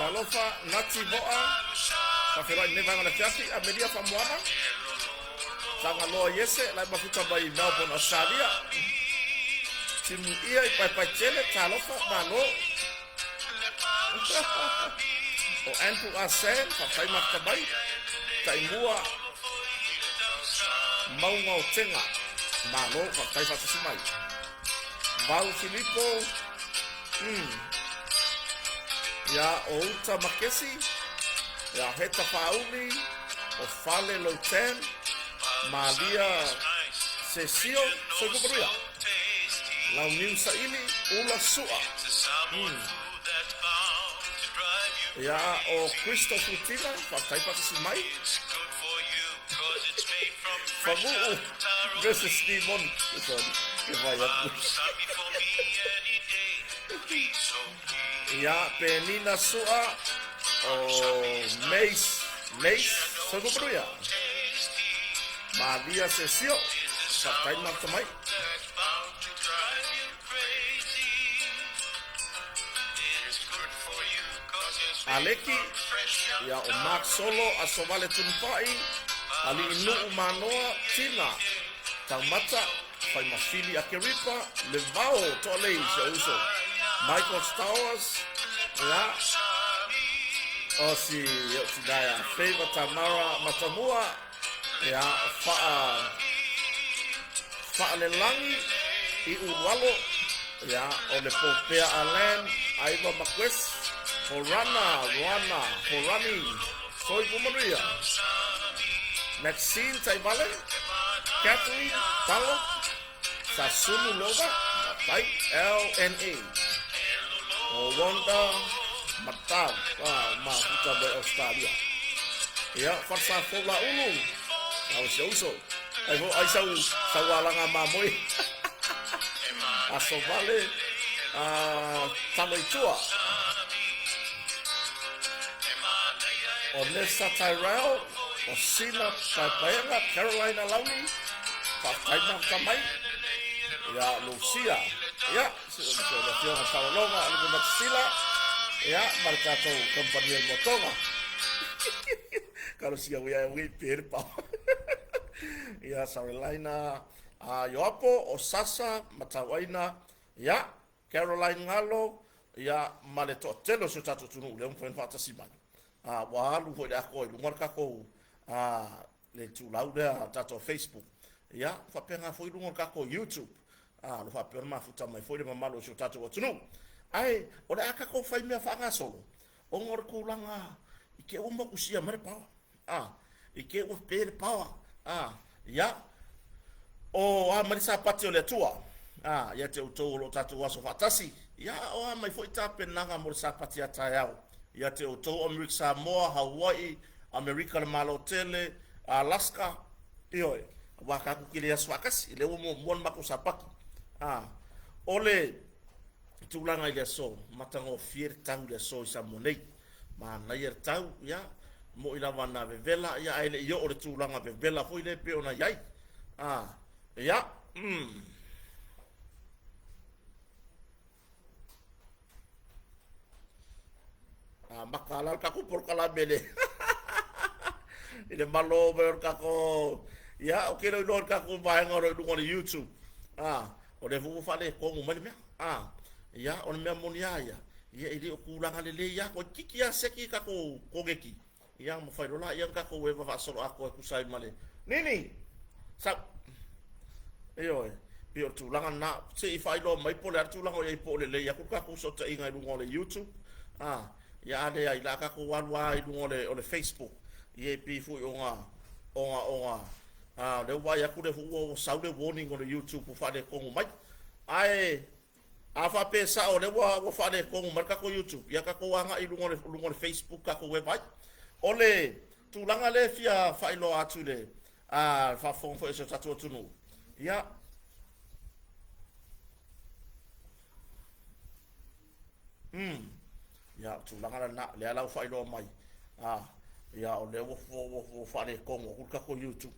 Talofa Nati Mo'a, faafeiloai i lenei vaega o le afiafi. Amelia Faamoana, Tagaloa Iese, la e mafuta mai i Melbourne, Australia. Timuia i Paepaetele, talofa, malo. O Andrew Asen, faafetai mafuta mai. Taimua Mauga o Tega, malo, faafetai faatasi mai. Vau Filipo, ia o Uta Makesi, ia Heta Faauli, o Fale Lotan, Malia Sesio, Soifua Manuia. Launiu Saili, Ula Sua. Ia o Cristo Futina, faafetai faatasi mai. Fagu'u versus Demon. Sorry, ke vai atu. Ia Penina Sua, o Mace, Mace, Soifua Manuia. Malia Sesio, faafetai mafuta mai. Aleki, ia o Mark Solo, Asovale Tunupa'i, Ali'inu'u Manoa, Tina, Taumata, Faimafili Akeripa, Levao To'alei si o'u uso, Michael Stowers, ia, o si o'u tinā ia Favor Tamara Matamua, ia, Fa'a Fa'alelagi i Ulualo, ia, o le Popea Alan, Aiva Maquest, Horana, Roana, Horani, Soifua Manuia, Maxine Taivale, Kathleen Talo, Sasunu Lova, Matai LNA, o Wanda Matau, mafuta mai Australia. Ia, Farsa Fou Laulu, au si uso. Ai fo ai sau sau alaga mamoe. Aso Vale, Talo i tua. O Nessa Tyrell, o Sina Paepaega, Carolina Launi, faafetai mafuta mai. Ia, Lucia, ia, si o le afioga Faalologa, Alupe Matasila, ia, ma le tatou kamupani o le Motoga. Kalosia ua ia ui pe le pao. Ia, Sarelaina, Ioapo, o Sasa, Matauaina, ia, Caroline Galo, ia, ma le toatele o si o tatou atunuu lea ua mafai ona faatasi mai. Ua alu foi le atoa i luga le tatou le itulau lea tatou Facebook. Ia, faapena foi i luga o le tatou YouTube. O lo faapea ona mafuta mai foi le mamalu o si o tatou atunuu. Ae, o le a tatou fai mea faagasolo, ona o le tulaga i te ua motusia mai le power. I te ua pe le power. Ia, o a mai le Sapati o le Atua. Ia te outou o lo o tatou aso faatasi. Ia, o a mai foi tapenaga mo le Sapati a taeao. Ia te outou Amerika Samoa, Hawaii, Amerika le Malo Tele, Alaska, ioe, aua tatou te le aso faatasi, lea ua muamua le matou Sapati. O le tulaga i le aso, matagofie le tau i le aso i Samoa nei. Manaia le tau, ia, mo'i lava na vevela, ia, ae le i oo le tulaga vevela foi lea pei ona i ai. Ia, Maka la le tatou polokalame le i le malo mai o le tatou Ia, ou te le o iloa i le tatou vaega o lo o i luga o le YouTube. A, o lea foi ua faaletonu mai le mea. A, ia, o le mea moni lava ia, ia e le o tulaga lelei lava, toeitiiti lava seki tatou koneti. Ia, ma fai loa laia ona tatou eva faasoloatoa e tusa ai ma le Nini! Sau! Ioe, pei o le tulaga lena. Se i faailoa mai po o le a le tulaga o i ai po o lelei atu le tatou fesootaiga i luga o le YouTube. A, ia a leai, o le a tatou alu lava i luga o le Facebook. Ia e pei foi ona, ona, ona, a, o lea ua vaai atu o lea foi ua sau le warning o le YouTube ua faaletonu mai. Ae a faapea e sao o lea ua faaletonu mai le tatou YouTube, ia tatou agai i luga o le Facebook tatou e vaai. O le tulaga lea e fia faailoa atu i le faafofoga foi a si o tatou atunuu, ia, Ia, o tulaga lena, lea la ua faailoa mai, a, ia, o lea ua faaletonu atu le tatou YouTube.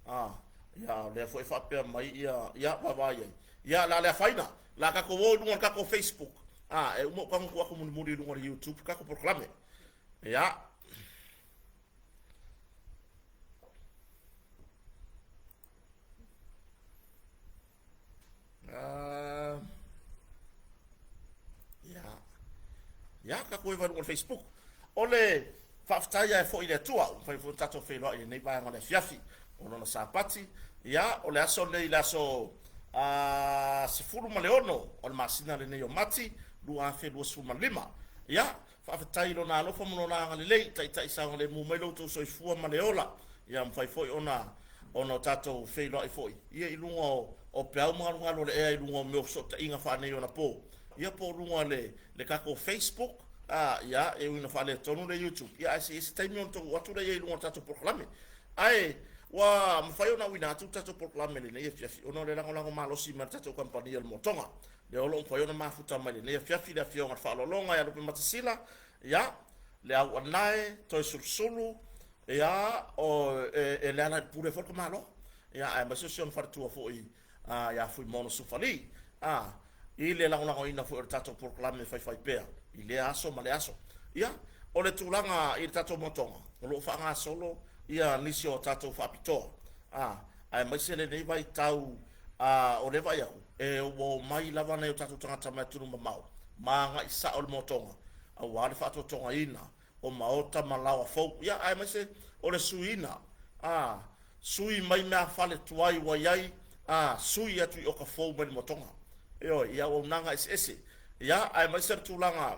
A, ia, o lea foi e faapea mai, ia, ia, vaavaai ai. Ia, o le a le afaina, o le a tatou o i luga o le tatou Facebook. A, e uma ou tago tuu atu mulimuli i luga o le YouTube le tatou polokalame. Ia. Ia, ia, tatou e valu o le Facebook. O le faafetai ae foi i le Atua, ua mafai foi ona tatou feiloai i lenei vaega o le afiafi o lona Sapati. Ia, o le aso lenei, le aso 16 o le masina lenei o Mati 2025. Ia, faafetai i lona alofa ma lona agalelei, taitai saogalemu mai lo outou soifua ma le ola. Ia, mafai foi ona ona o tatou feiloai foi ia i luga o peau ma galugalu o le ea i luga o mea o fesootaiga faaneionapo, ia po o luga o le tatou Facebook, a, ia, e ui ina faaletonu le YouTube, ia ae se i ai se taimi ona tou atu lea i luga o le tatou polokalame. Ae ua mafai ona auina atu le tatou polokalame i lenei afiafi ona o le lagolago malosi mai a le tatou kamupani o le Motoga, lea o lo o mafai ona mafuta mai i lenei afiafi le Afioga i le Faaaloaloga ia Lupematasila, ia, le Auanae, Toesulusulu, Ia, o, e leala i le pule foi le tamaloa. Ia, aemaise o si ona faletua foi ia Fuimaono Sufali, a, i le lagolagoina foi o le tatou polokalame faifaipea i lea aso ma lea aso. Ia, o le tulaga i le tatou motoga, o lo o faagasolo ia nisi o tatou faapitoa, a, aemaise lenei vaitau, a, o lea vaai atu, e ua omai lava nai o tatou tagata mai atunuu mamao ma agai sao i le motoga aua le faatotogaina o maota ma laoa fou, ia, aemaise o le suiina, a, sui mai meafale tuai ua i ai, a, sui atu i oka fou mai le motoga, ioe, i auaunaga eseese, ia, aemaise le tulaga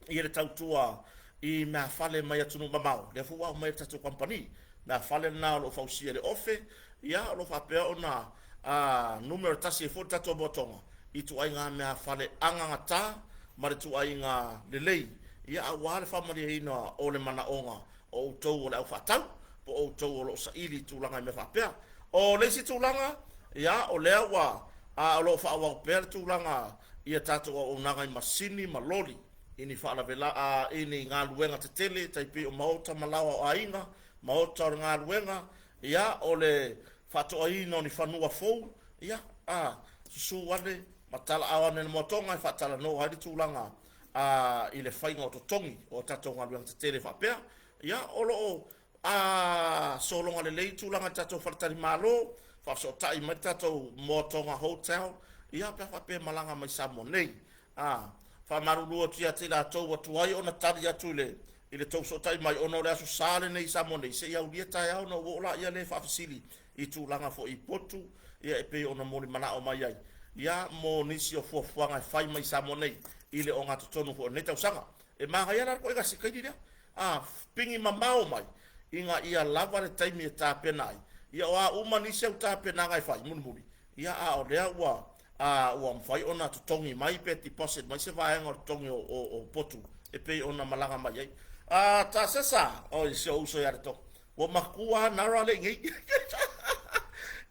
i le tautua i meafale mai atunuu mamao, lea foi ua aumai e le tatou kamupani, meafale lena o lo o fausia e le Ofe, ia, o lo o faapea ona, a, numera tasi ai foi le tatou motoga i ituaiga meafale agagata ma le ituaiga lelei, ia aua le faamalieina o le manaoga o outou o le au faatau, po o outou o lo o saili i tulaga i mea faapea. O le isi tulaga, ia, o lea ua, a, o lo o faaauau pea le tulaga i a tatou auaunaga i masini ma loli, i ni faalavela, a, i ni galuega tetele tai pei o maota ma laoa o aiga, maota o le galuega, ia, o le faatoaina o ni fanua fou, ia, a, susu ane ma talaao ane le moatoga e faatalanoa ai le tulaga a, i le faiga o totogi o a tatou galuega tetele faapea. Ia, o lo o a, sologa lelei tulaga i le tatou faletalimalo, faafesootai mai le tatou Moatoga Hotel, ia, pe a faapea e malaga mai Samoa nei. A, faamalulu atu ia te i latou ua tuai ona tali atu i le tou fesootai mai ona o le Aso Sa lenei i Samoa nei, se i aulia taeao ona ou oo laia lea e faafesili i tulaga foi i potu, ia e pei ona molimanao mai ai, ia mo nisi o fuafuaga e fai mai i Samoa nei i le ogatotonu foi o lenei tausaga. E manaia la le toaiga sikaili lea, a pigi mamao mai ina ia lava le taimi e tapena ai, ia o a uma nisi au tapenaga e fai mulimuli, ia a o lea ua a ua mafai ona totogi mai pe deposit mai se vaega o le totogi o potu e pei ona malaga mai ai. A tasesa, oi si ou uso ia Leto, ua matua lava Nara le i nei.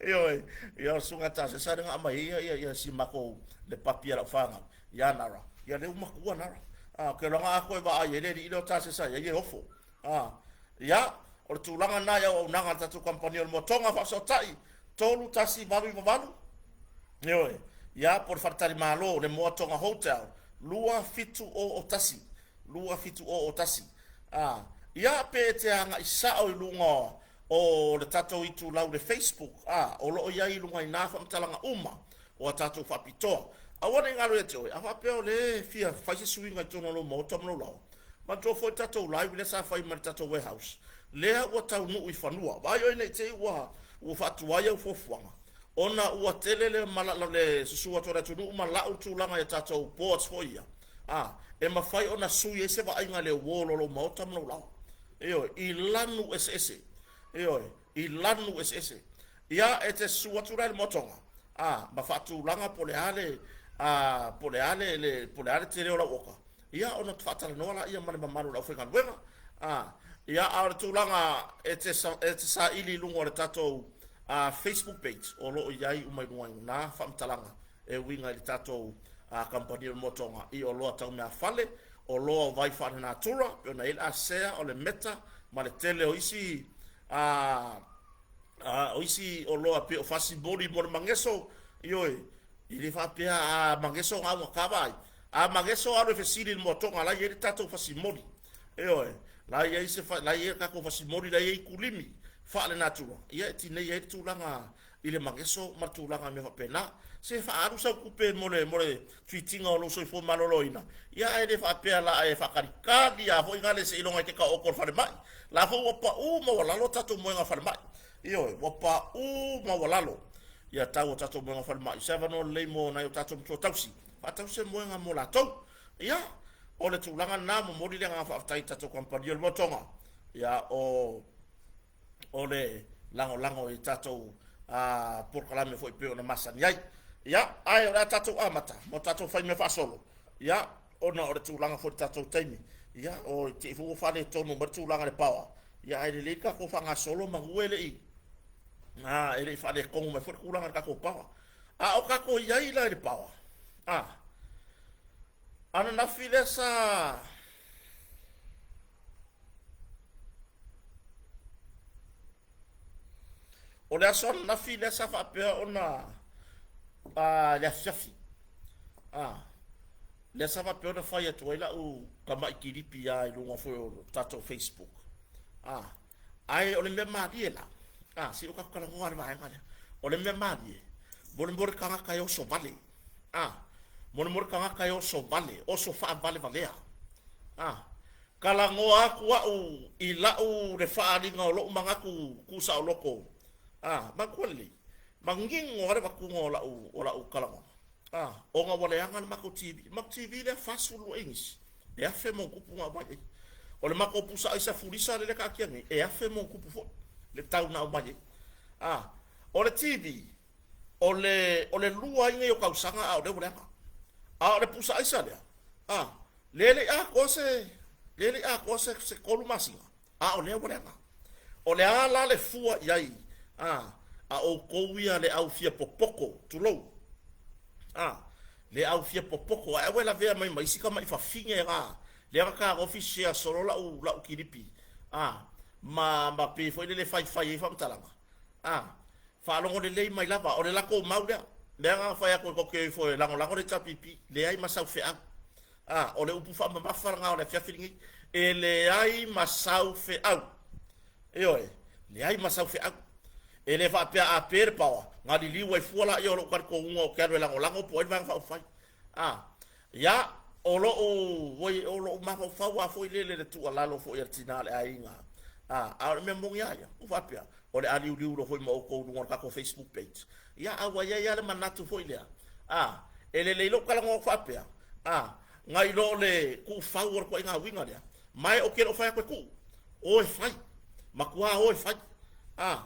Ioe, ia o le susuga ia Tasesa lea na aumai ai ia, ia, ia si matou le papi a lau fanau, ia Nara. Ia lea ua matua Nara. A, ou te iloa na a toe vaai ai le alii lea o Tasesa i ai e ofo. A, ia, o le tulaga lena i auaunaga a le tatou kamupani o le Motoga Faafesootai, 3188, ioe, ia, po o le faletalimalo, le Moatoga Hotel, 2701, 2701. A, ia, pe e te agai sao i luga o le tatou itulau i le Facebook, a, o lo o i ai i luga i na faamatalaga uma o a tatou faapitoa. Aua ne i galo ia te oe, a faapea o lea e fia fai se suiga i totonu o lou maota ma lou laoa, manatua foi le tatou live lea sa fai mai le tatou warehouse, lea ua taunuu i fanua. Vaai oe ne i te i ua ua faatuai au fuafuaga, ona ua tele le mala, le susu atu o le atunuu ma lau le tulaga i a tatou boards foi ia, a, e mafai ona sui ai se vaaiga i le wall o lou maota ma lou laoa. Ioe, i lanu eseese. Ioe, i lanu eseese. Ia, e te susu atu la i le moatoga, a, ma faatulaga po o le a le, a, po o le a le, le, po o le a le tele o lau oka, ia, ona faatalanoa laia ma le mamalu o le aufaigaluega. A, ia, a o le tulaga e te, e te saili i luga o le tatou a, Facebook page, o lo o i ai uma i luga i na faamatalaga e uiga i le tatou a, kamupani o le moatoga i oloa tau meafale, oloa o vai faalenatura, pei ona i ai le ASEA, o le Meta, ma le tele o isi a, a o isi oloa pei o fasi moli mo le mageso, ioe, e le faapea a mageso ga augata vaai. A mageso alu e fesili i le moatoga la e i ai le tatou fasi moli. Ioe, la e i ai se la e i ai le tatou fasi moli, la e i ai kulimi faalenatura, ia e tinei ai le tulaga i le mageso ma le tulaga i mea faapena. Se faaalu sau tupe mo le mo le tuitiga o lou soifua maloloina, ia ae le faapea la e faakalikali lava foi gale seiloga e te taoto i le falemai. La foi ua pau maualalo tatou moega falemai. Ioe, ua pau maualalo ia tau o tatou moega falemai. Se avanoa lelei mo nai o tatou matua tausi, faatausi se moega mo latou. Ia, o le tulaga lena, momoli le agaga faafetai i tatou kamupani o le Motoga. Ia, o o le lagolago i tatou polokalame foi pei ona masani ai. Ia, ae o le a tatou amata ma tatou fai mea faasolo, ia, ona o le tulaga foi i le tatou taimi. Ia, o te i foi ua faaletonu mai le tulaga i le power, ia, ae lelei le tatou faagasolo manu e le i, e le i faaletonu mai foi le tulaga i le tatou power. A o tatou i ai la i le power, a, ananafi lea sa O le aso ananafi lea sa faapea ona a, le afiafi a, lea sa faapea ona fai atu ai lau tamai kilipi a i luga foi o tatou Facebook a, ae o le mea malie la a, se i o tatou talanoa le vaega lea. O le mea malie, mo le mo le tagata e oso vale a, mo le mo le tagata e oso vale, oso faavalevalea a, Talanoa atu au i la'u le faaaliga o lo'u manatu tuusaoloto, a, manatua lelei, manino lava le avatuga o la'u, o la'u talanoaga, a, ona ua leaga le matou TV. Le matou TV lea 42 inisi, e afe ma ona tupu na aumai ai. O le matou pusa aisa fulisa lea e taatia nei, e afe ma ona tupu foi le tau na aumai ai. A, o le TV, o le, o le lua ai nei o tausaga a o lea ua leaga. A o le pusa aisa lea, a, lea e le i atoa se, lea e le i atoa se, se tolu masina, a o lea ua leaga. O le a la le fua i ai, a, a outou ia le au fia popoto, tulou, a, le au fia popoto, ae aua e lavea mai ma isi tamai fafine la, lea na tagofi share solo lau, lau kilipi, a, ma, ma pei foi lele e faifai ai faamatalaga, a, Faalogo lelei mai lava, o le latou mau lea. Leaga a fai atu e tou te o ifo e lagolago le HRPP, leai ma sau feau. A, o le upu faamamafa lena o le afiafi lenei. E leai ma sau feau. Ioe, leai ma sau feau. E le faapea a pe le paoa, na liliu ai fua laia o lou talitonuga ou te alu e lagolago po o ai le Vaega Faaupufai. A, ia, o lou, oi, o lou mafaufau lava foi lele i le tuualalo foi a le tina o le aiga. A, a o le mea moni lava ia, ua faapea, o le a liuliu loa foi ma outou i luga o le tatou Facebook page. Ia, a ua i ai lava le manatu foi lea, a, e lelei lou talanoa atu faapea, a, nai lo le tuufau o le ituaiga uiga lea, ma e ou te le o fai atu e tuu, o e fai, matua o e fai, a,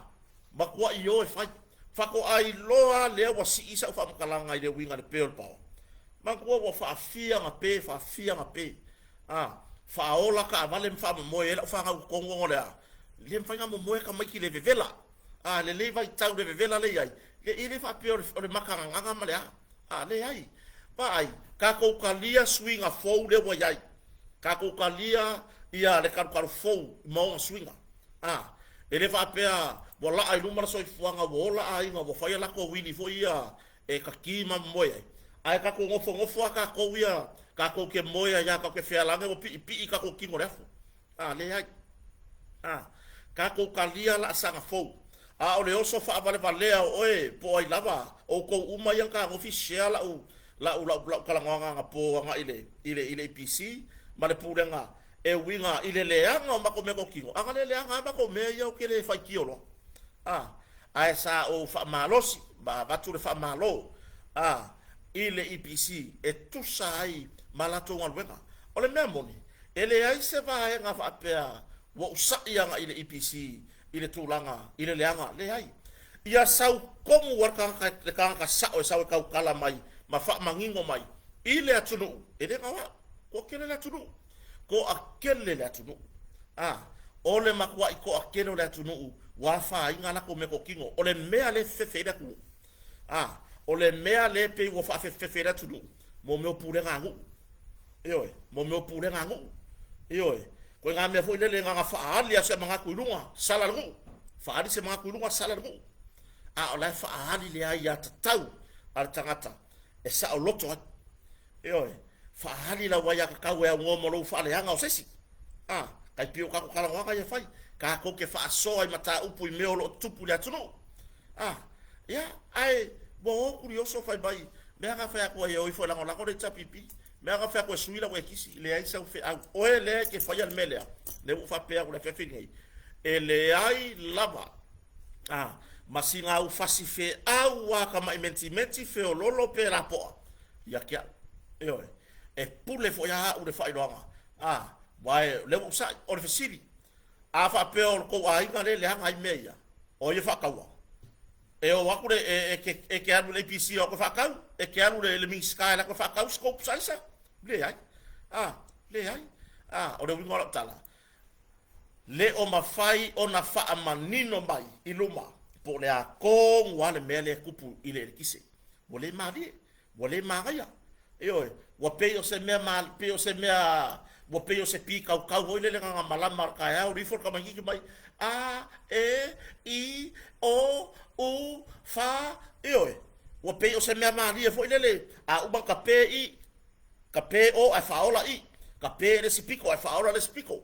matuai o e fai. Faatoa iloa lava lea ua sii sau faamatalaga i le uiga i le pe o le paoa. Manatua ua faafia ona pe, faafia ona pe. A, faaola taavale ma faamomoe ai lau fanau i totonu ona o le a? Le mafai ona momoe tamaiti i le vevela. A, lenei vaitau i le vevela lea e i ai, e le faapea o le mata gagaga ma le a. A, leai. Vaai, tatou talia suiga fou lea ua i ai. Tatou talia ia le talutalu fou ma ona suiga. A, e le faapea ua laa i luma le soifuaga, ua ola aiga, ua fai a latou uili foi ia e kakī ma momoe ai. Ae tatou nofonofo lava tatou ia, tatou te moe ai lava, tatou te fealage ua piipii tatou tino i le afu. A, leai. A, Tatou talia laasaga fou. A o le oso faavalevalea o oe po o ai lava, outou uma ia na tagofi share lau lau lau lau talanoaga anapo agai i le i le i le EPC ma le Pulega e uiga i le leaga o matou meatotino, a na le leaga lava matou mea ia ou te le faitio loa. A, ae sa ou faamalosi ma avatu le faamalo a i le EPC e tusa ai ma latou galuega. O le mea moni, e leai se vaega faapea ua ou sa'i agai i le EPC i le tulaga i le leaga, leai. Ia sau tonu lava le tagata, le tagata sa'o e sau e tautala mai ma faamanino mai i le atunuu, e le gao a'u, toatele le atunuu, toatele le atunuu. A, o le matua'i toatele o le atunuu ua afaina a latou meatotino. O le mea lea e fefefe ai le atunuu, a, o le mea lea e pei ua faafefefe ai le atunuu, mo mea o pulega a nuu. Ioe, mo mea o pulega a nuu. Ioe, ituaiga mea foi lele na ona faaali lava o se manatu i luga, sala le nuu. Faaali se manatu i luga, sala le nuu. A o la e faaali le aiatatau a le tagata e saoloto ai. Ioe, faaali lau aiatatau e aunoa ma lou faaleaga o se isi. A, tai pei o tatou talanoaga ia e fai, tatou te faasoa i mataupu i mea o lo o tutupu i le atunuu. A, ia, ae ua o Tulioso fai mai, mea na fai atu ai e o ifo e lagolago le HRPP. Mea na fai atu e sui lau ekisi, leai sau feau. Oe lea e te faia le mea lea, lea ua ou faapea atu i le afiafi lenei, e leai lava a, ma sina au fasi feau a tamai mentimenti, feololo pe lapoa ia te au. Ioe, e pule foi a au i le faailoaga, a, aua o lea ua ou sa'i. O le fesili, a faapea o le tou aiga lea e leaga ai mea ia, o ai e faataua? E o atu le, e, e, e te alu i le APC e o atu e faatau? E te alu i le Minisita e alu atu e faatau se tou pusa aisa? Leai. A, leai. A, o le uiga o lau tala, le o mafai ona faamanino mai i luma po o le a tonu lava le mea lea e tupu i le eletise. Ua le malie, ua le manaia. Ioe, ua pei o se mea ma, pei o se mea, ua pei o se pīkaukau foi lele na ona malama o le taeao, alu ifo le tamaitiiti mai, A, E, I, O, U, F, ioe, ua pei o se mea malie foi lele, a uma ona tape I, tape O ae faaola I, tape le isi pito ae faaola le isi pito.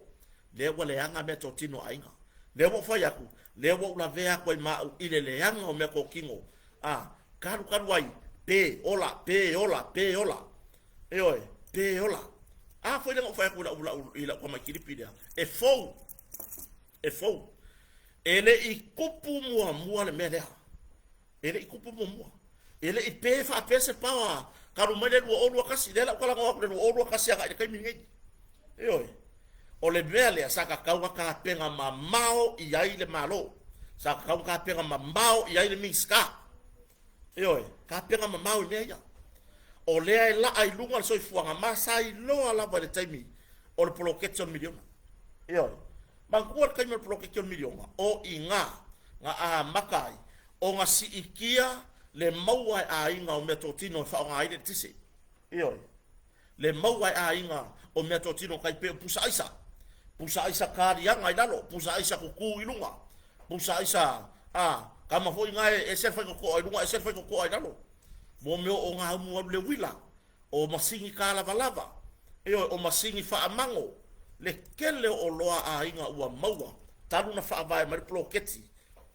Lea ua leaga meatotino a aiga. Lea ua ou fai atu, lea ua ou lavea atu ai ma au i le leaga o meatotino A, talu talu ai, pe ola, pe ola, pe ola. Ioe, pe ola. A foi lea na ou fai atu i lau, lau, i lau tamaitilipi lea, e fou, e fou. E le i tupu muamua le mea lea. E le i tupu muamua. E le i pe faapea se paoa talu mai le 2021. Lea la ou talanoa atu i le 2021 agai i le taimi lenei. Ioe. O le mea lea sa tatau ona tapena mamao i ai le Malo. Sa tatau ona tapena mamao i ai le Minisita. Ioe, tapena mamao i mea ia. O lea e laa i luga le soifuaga ma sa iloa lava i le taimi o le poloketi o le miliona. Ioe. Manatua le taimi o le poloketi o le miliona, o i ina na amata ai ona siitia le maua e aiga o meatotino e faaaoga ai le eletise. Ioe. Le maua e aiga o meatotino tai pei o pusa aisa, pusa aisa taliaga i lalo, pusa aisa tutu i luga, pusa aisa, a, kama foi na e ese le faitotoa i luga ese le faitotoa i lalo. Mo mea o gaumu alu le uila, o masini kalavalava, ioe, o masini faamago, le tele o oloa a aiga ua maua talu na faavae mai le poloketi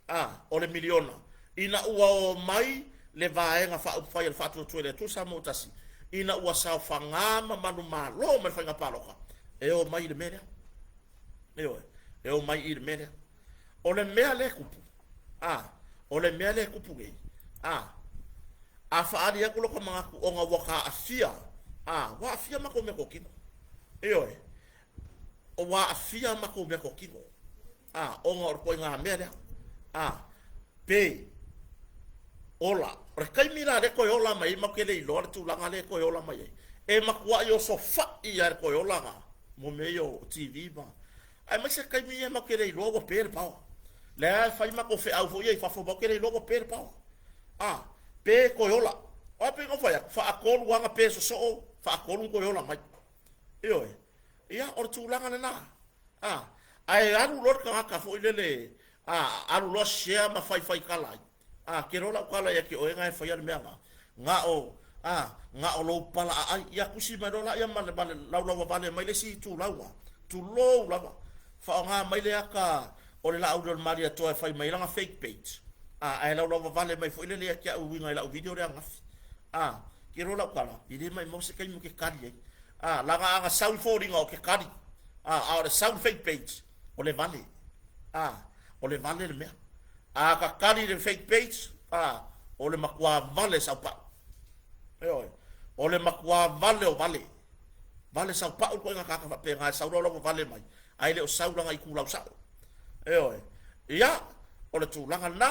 A, o le miliona, ina ua o mai le Vaega Faaupufai a le Faatuatua i le Atua Samoa Tasi, ina ua saofaga ma manumalo mai le faiga palota, e o mai i le mea lea. Ioe, e o mai i le mea lea. O le mea lea e tupu, a, o le mea lea e tupu nei, a, a faaali atu lota manatu ona ua ta aafia, a, ua aafia matou meatotino. Ioe, ua aafia matou meatotino. A, ona o le ituaiga mea lea. A, pe, ola. O le taimi la lea e toe ola mai ai, matou te le iloa le tulaga lea e toe ola mai ai. E matuai osofai lava e le toe ola na, mo mea ia o TV ma... Aemaise le taimi ia matou te le iloa ua pe le paoa. Lea e fai matou feau foi ia i fafo, matou te le iloa ua pe le paoa. A, pe toe ola. Aua pei ona ou fai atu, faatolu lava na pe sosoo, faatolu na toe ola mai. Ioe. Ia, o le tulaga lena. A, ae alu loa le tagata foi lele, a, alu loa share ma faifai tala ai. A, ke loa lau tala ia te oe na e faia le mea na, na o, a, na o lou pala aai. Ia tusi mai loa laia ma le, ma le laulauavale mai le isi itulau a, tulou lava, faaaoga mai le ata O le Laauli o le Malietoa e fai mai ai lana fake page, a, ae laulauvavale mai foi lele ia te au e uiga i lau video lea ananafi. A, ke iloa lau tala, e le maimau se taimi ou te tali ai. A, leaga a na sau i foliga ou te tali, a, a o le sau i le fake page, o le vale. A, o le vale le mea. A ta tali i le fake page, a, o le matua vale saupau. Ioe, o le matua vale o vale. Vale saupau le ituaiga tagata faapena e sau laulauvavale mai, ae le o sau lana itulau sao. Ioe. Ia, o le tulaga lena,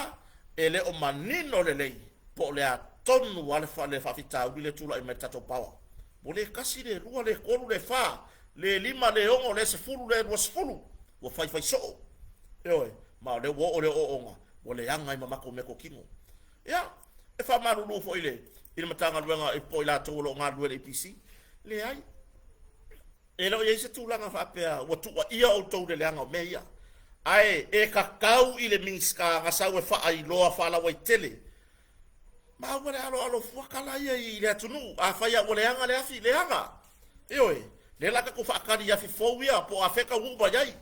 e le o manino lelei po o le a tonu lava le faafitauli lea e tulai mai i le tatou power. Ua le tasi, le lua, le tolu, le fa, le lima, le ono, le sefulu, le 20, ua faifai soo. Ioe, ma o lea ua oo le ooooga, ua leaga ai ma matou meatotino. Ia, e faamalulu foi i le i le Matagaluega po o i latou o lo o galulue i le EPC, leai. E le o i ai se tulaga faapea ua tuuaia outou i le leaga o mea ia. Ae e tatau i le Minisita na sau e faailoa faalauaitele ma aua le aloalo fua tala ia i le atunuu. Afai lava ua leaga le afi, leaga! Ioe, lea o le a tatou faatali i afi fou ia po o afea e taunuu mai ai.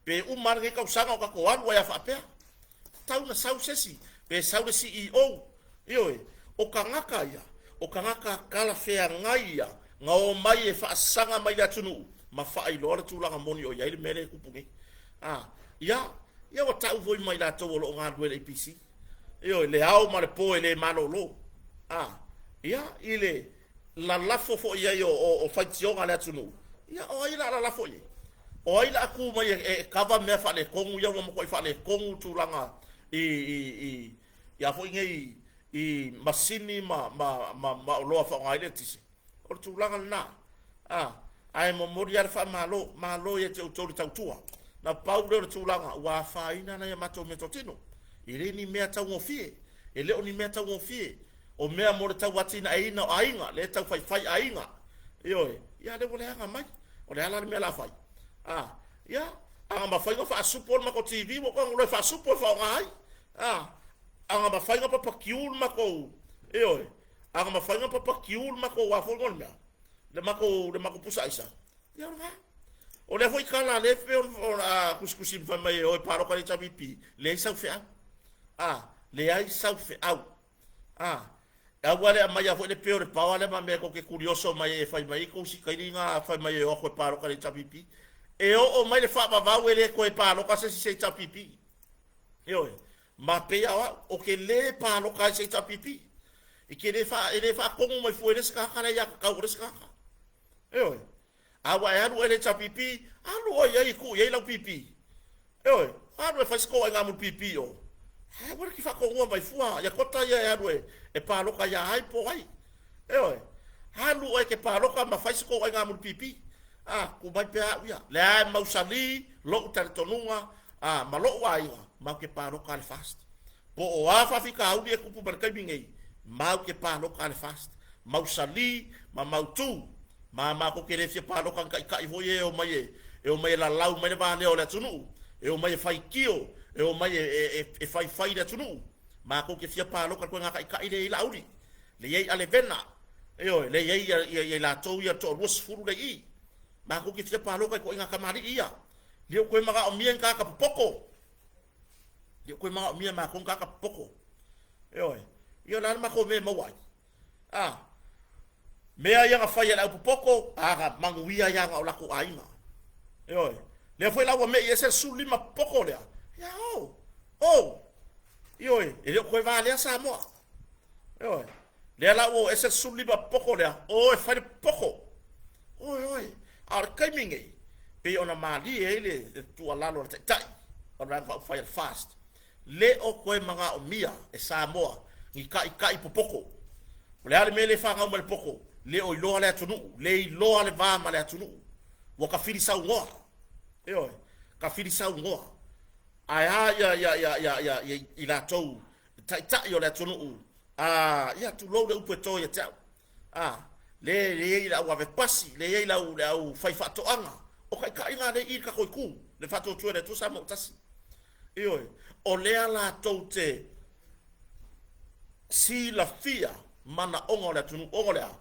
Pe uma lava lenei tausaga o tatou alu ai lava faapea. Tatau ona sau se isi, pe sau le CEO. Ioe, o tagata ia, o tagata talafeagai ia na omai e faasaga mai i le atunuu ma faailoa le tulaga moni o i ai le mea lea e tupu nei. A, ia, ia ua tau foi ma i latou o lo o galulue i le EPC. Ioe, le ao ma le po e le malolo. A, ia, i le lalafo foi i ai o faitioga a le atunuu, ia o ai o le a lalafo i ai? O ai o le a tu mai e kava mea faaletonu ia ua matuai faaletonu tulaga i a foi nei i masini ma oloa e faaaoga ai le eletise? O le tulaga lena. A, ae momoli lava le faamalo, malo ia te outou le tautua. Na pau lea o le tulaga ua afaina nai a matou meatotino. E le ni mea taugofie, e le o ni mea taugofie. O mea mo le tauatinaeina o aiga, lea e tau faifai aiga. Ioe, ia a lea ua leaga mai. O le a la le mea o le a fai? A, ia, a na mafai ona faasupo le matou TV, ua ou tago loa e faasupo e faaaoga ai. A, a na mafai ona papakiu le matou, ioe, a na mafai ona papakiu le matou a foi o le mea, le matou pusa aisa, ia o lena. O lea foi tala lea pei ona tusitusi fai mai e o e palota i le HRPP, leai sau feau. A, leai sau feau. A, aua le aumaia foi le peo o le paoa lea ma mea tou te tulioso mai ai e fai mai ai tou sikaili na fai mai e o atu e palota i le HRPP. E oo mai le faavavau e le toe palota se isi i se HRPP. Ioe, ma pei lava o au, ou te le palota ai i se HRPP. E te le faa, e le faatonu mai fua i le isi tagata le aiatatau a le isi tagata. Ioe. A ua e alu oe i le HRPP, alu oe i ai e tuu i ai lau pipi. Ioe, alu e fai se toaiga mulipipi i o. Ae aua le te faatonua mai fua ia kota ia e alu e palota ia ai po o ai. Ioe, alu oe e te palota ma fai se toaiga mulipipi. A, tuu mai pea au ia. Lea e mausali lou talitonuga a, ma lou aiga, matou te palota i le FAST. Po o a faafitauli e tupu mai le taimi nei, matou te palota i le FAST. Mausali ma mautu. Ma matou te le fia palota ni taitai foi ia e omai e, e omai e lalau mai le valea o le atunuu, e omai e faitio, e omai e, e, e, e faifai i le atunuu. Matou te fia palota i le ituaiga taitai lea e i ai Laauli, lea e i ai Alevena, ioe, lea e i ai ia, ia, ia i latou ia toa 20 lea i i. Matou te fia palota i ituaiga tamalii ia. Le o toe manaomia ni tagata popoto. Le o toe manaomia e matou ni tagata popoto. Ioe. Ia o le a le matou mea e maua ai? A, mea ia na fai e le aupopoto, a na manuia ai lava na o latou aiga. Ioe. Lea foi la ua mei ese le 15 popoto lea. Ia o, o. Ioe, e le o toe valea Samoa. Ioe. Lea la ua o ese le 15 popoto lea, o e fai le popoto. Oe, oe. A o le taimi nei, pei ona malie ai le tuualalo a le Taitai o le Vaega Faaupufai a le FAST, Le o toe manaomia e Samoa ni taitai popoto. O le a le mea le fanau mai le poto? Le o iloa le atunuu, le iloa le va ma le atunuu. Ua tafili saunoa. Ioe, tafili saunoa. Ae a ia ia ia ia ia ia i latou taitai o le atunuu, a ia tulou le upu e to ia te au. A le le i ai le au ave pasi, le i ai le au le au fai faatoaga. O taitai na lea i i le tatou itu, le Faatuatua i le Atua Samoa ua Tasi. Ioe, o lea latou te silafia manaoga o le atunuu, ona o le a?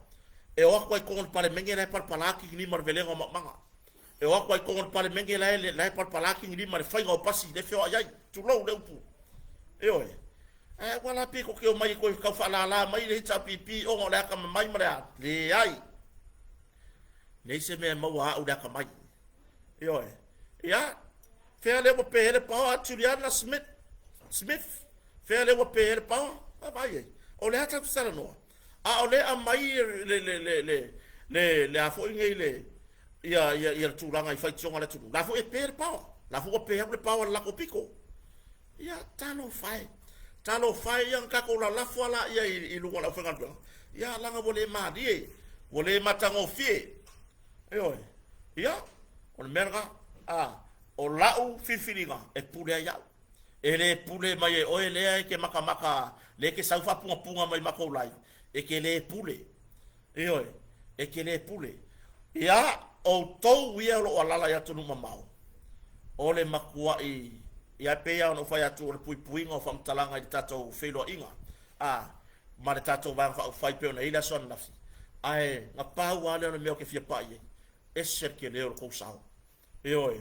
E o atu lava i totonu o le Palemene la e palapala tinima o le velega o maumaga. E o atu lava i totonu o le Palemene la e, la e palapala atigilima i le faiga o pasi lea e feoai ai, tulou le upu. Ioe. Ae aua la pe tou te omai e toe tau faalala mai le HRPP ona o le atamamai ma le a. Leai. Leai se mea e maua au le atamai. Ioe. Ia, fea lea ua pe ai le paoa Juliana Smith? Smith? Fea lea ua pe ai le paoa? Vaavaai ai. O le a tatou te talanoa? A o lea aumai le le le le le le a foi nei le ia ia ia le tulaga i faitioga a le atunuu. La foi e pe le paoa. La foi ua pe atu le paoa i le latou pito. Ia talofa e. Talofa e, ia ona tatou lalafo a laia i luga o le aufaigaluega. Ia leaga ua le malie, ua le matagofie. Ioe. Ia, o le mea lena. A, o lau filifiliga e pule ai au. E le pule mai e oe lea e te matamata, lea e te sau faapunapuga mai matou live, e te le pule. Ioe, e te le pule. Ia, outou ia o lo o alala i atunuu mamao, o le matuai, ia e pei lava ona ou fai atu o le puipuiga o faamatalaga i le tatou feiloaiga, a, ma le tatou Vaega Faaupufai pei ona i ai le aso ananafi, ae na pau lava lea o le mea ou te fia pai i ai, ese le tele o le tou sao. Ioe,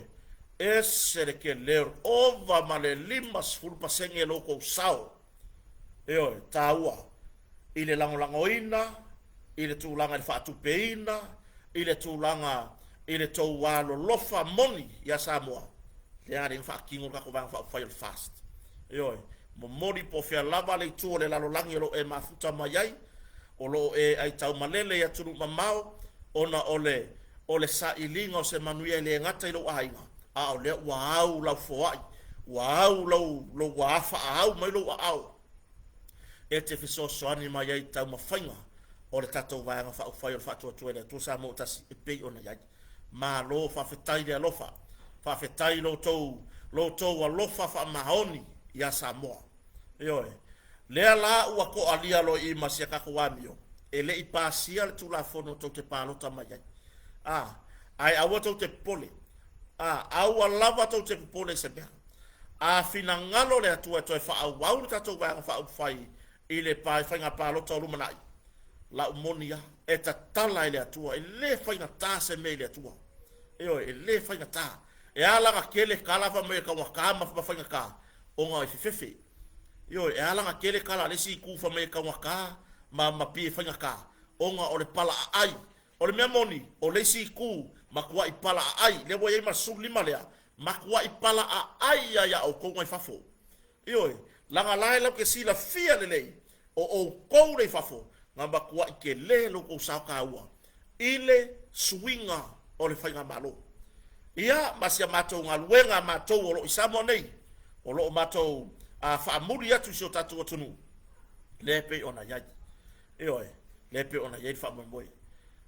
ese le tele o le ova ma le 50% lo outou sao. Ioe, taua i le lagolagoina, i le tulaga i le faatupeina, i le tulaga i le tou alolofa moni ia Samoa, lea alii na faatino le tatou Vaega Faaupufai o le FAST. Ioe, momoli po o fea lava le itu o le lalolagi o lo o e mafuta mai ai, o lo o e aitaumalele i atunuu mamao, ona o le o le sailiga o se manuia e le gata i lou aiga, a o lea ua au lau foai, ua au lou, lou ua afaau mai lou aao e te fesoasoani mai ai i taumafaiga o le tatou Vaega Faaupufai o le Faatuatua i le Atua Samoa ua Tasi e pei ona i ai. Malo faafetai le alofa, faafetai lo outou, lo outou alofa faamaoni ia Samoa. Ioe. Lea la ua toalia loa i i ma si a tatou amio, e le i pasia le Tulafono tou te palota mai ai. A, ae aua tou te popole. A, aua lava tou te popole i se mea. A finagalo le Atua e toe faaauau le tatou Vaega Faaupufai i le faiga palota o lumanai, lau moni a, e tatala e le Atua, e le faigata se mea i le Atua. Ioe, e le faigata. E ala ona tele tala fai mai e taugata ma faigata, ona e fefefe. Ioe, e ala ona tele tala a le isi itu fai mai e taugata ma ma pei e faigata, ona o le pala aai. O le mea moni, o le isi itu, matuai pala aai, lea ua i ai ma le 15 lea, matuai pala aai ia ia outou mai fafo. Ioe, leaga la e latou te silafia lelei, o outou lea i fafo, na matuai tele lo outou sao taua i le suiga o le faigamalo. Ia, ma si a matou galuega a matou o lo o i Samoa nei, o lo o matou faamuli atu i si o tatou atunuu, lea e pei ona i ai. Ioe, lea e pei ona i ai le faamoemoe.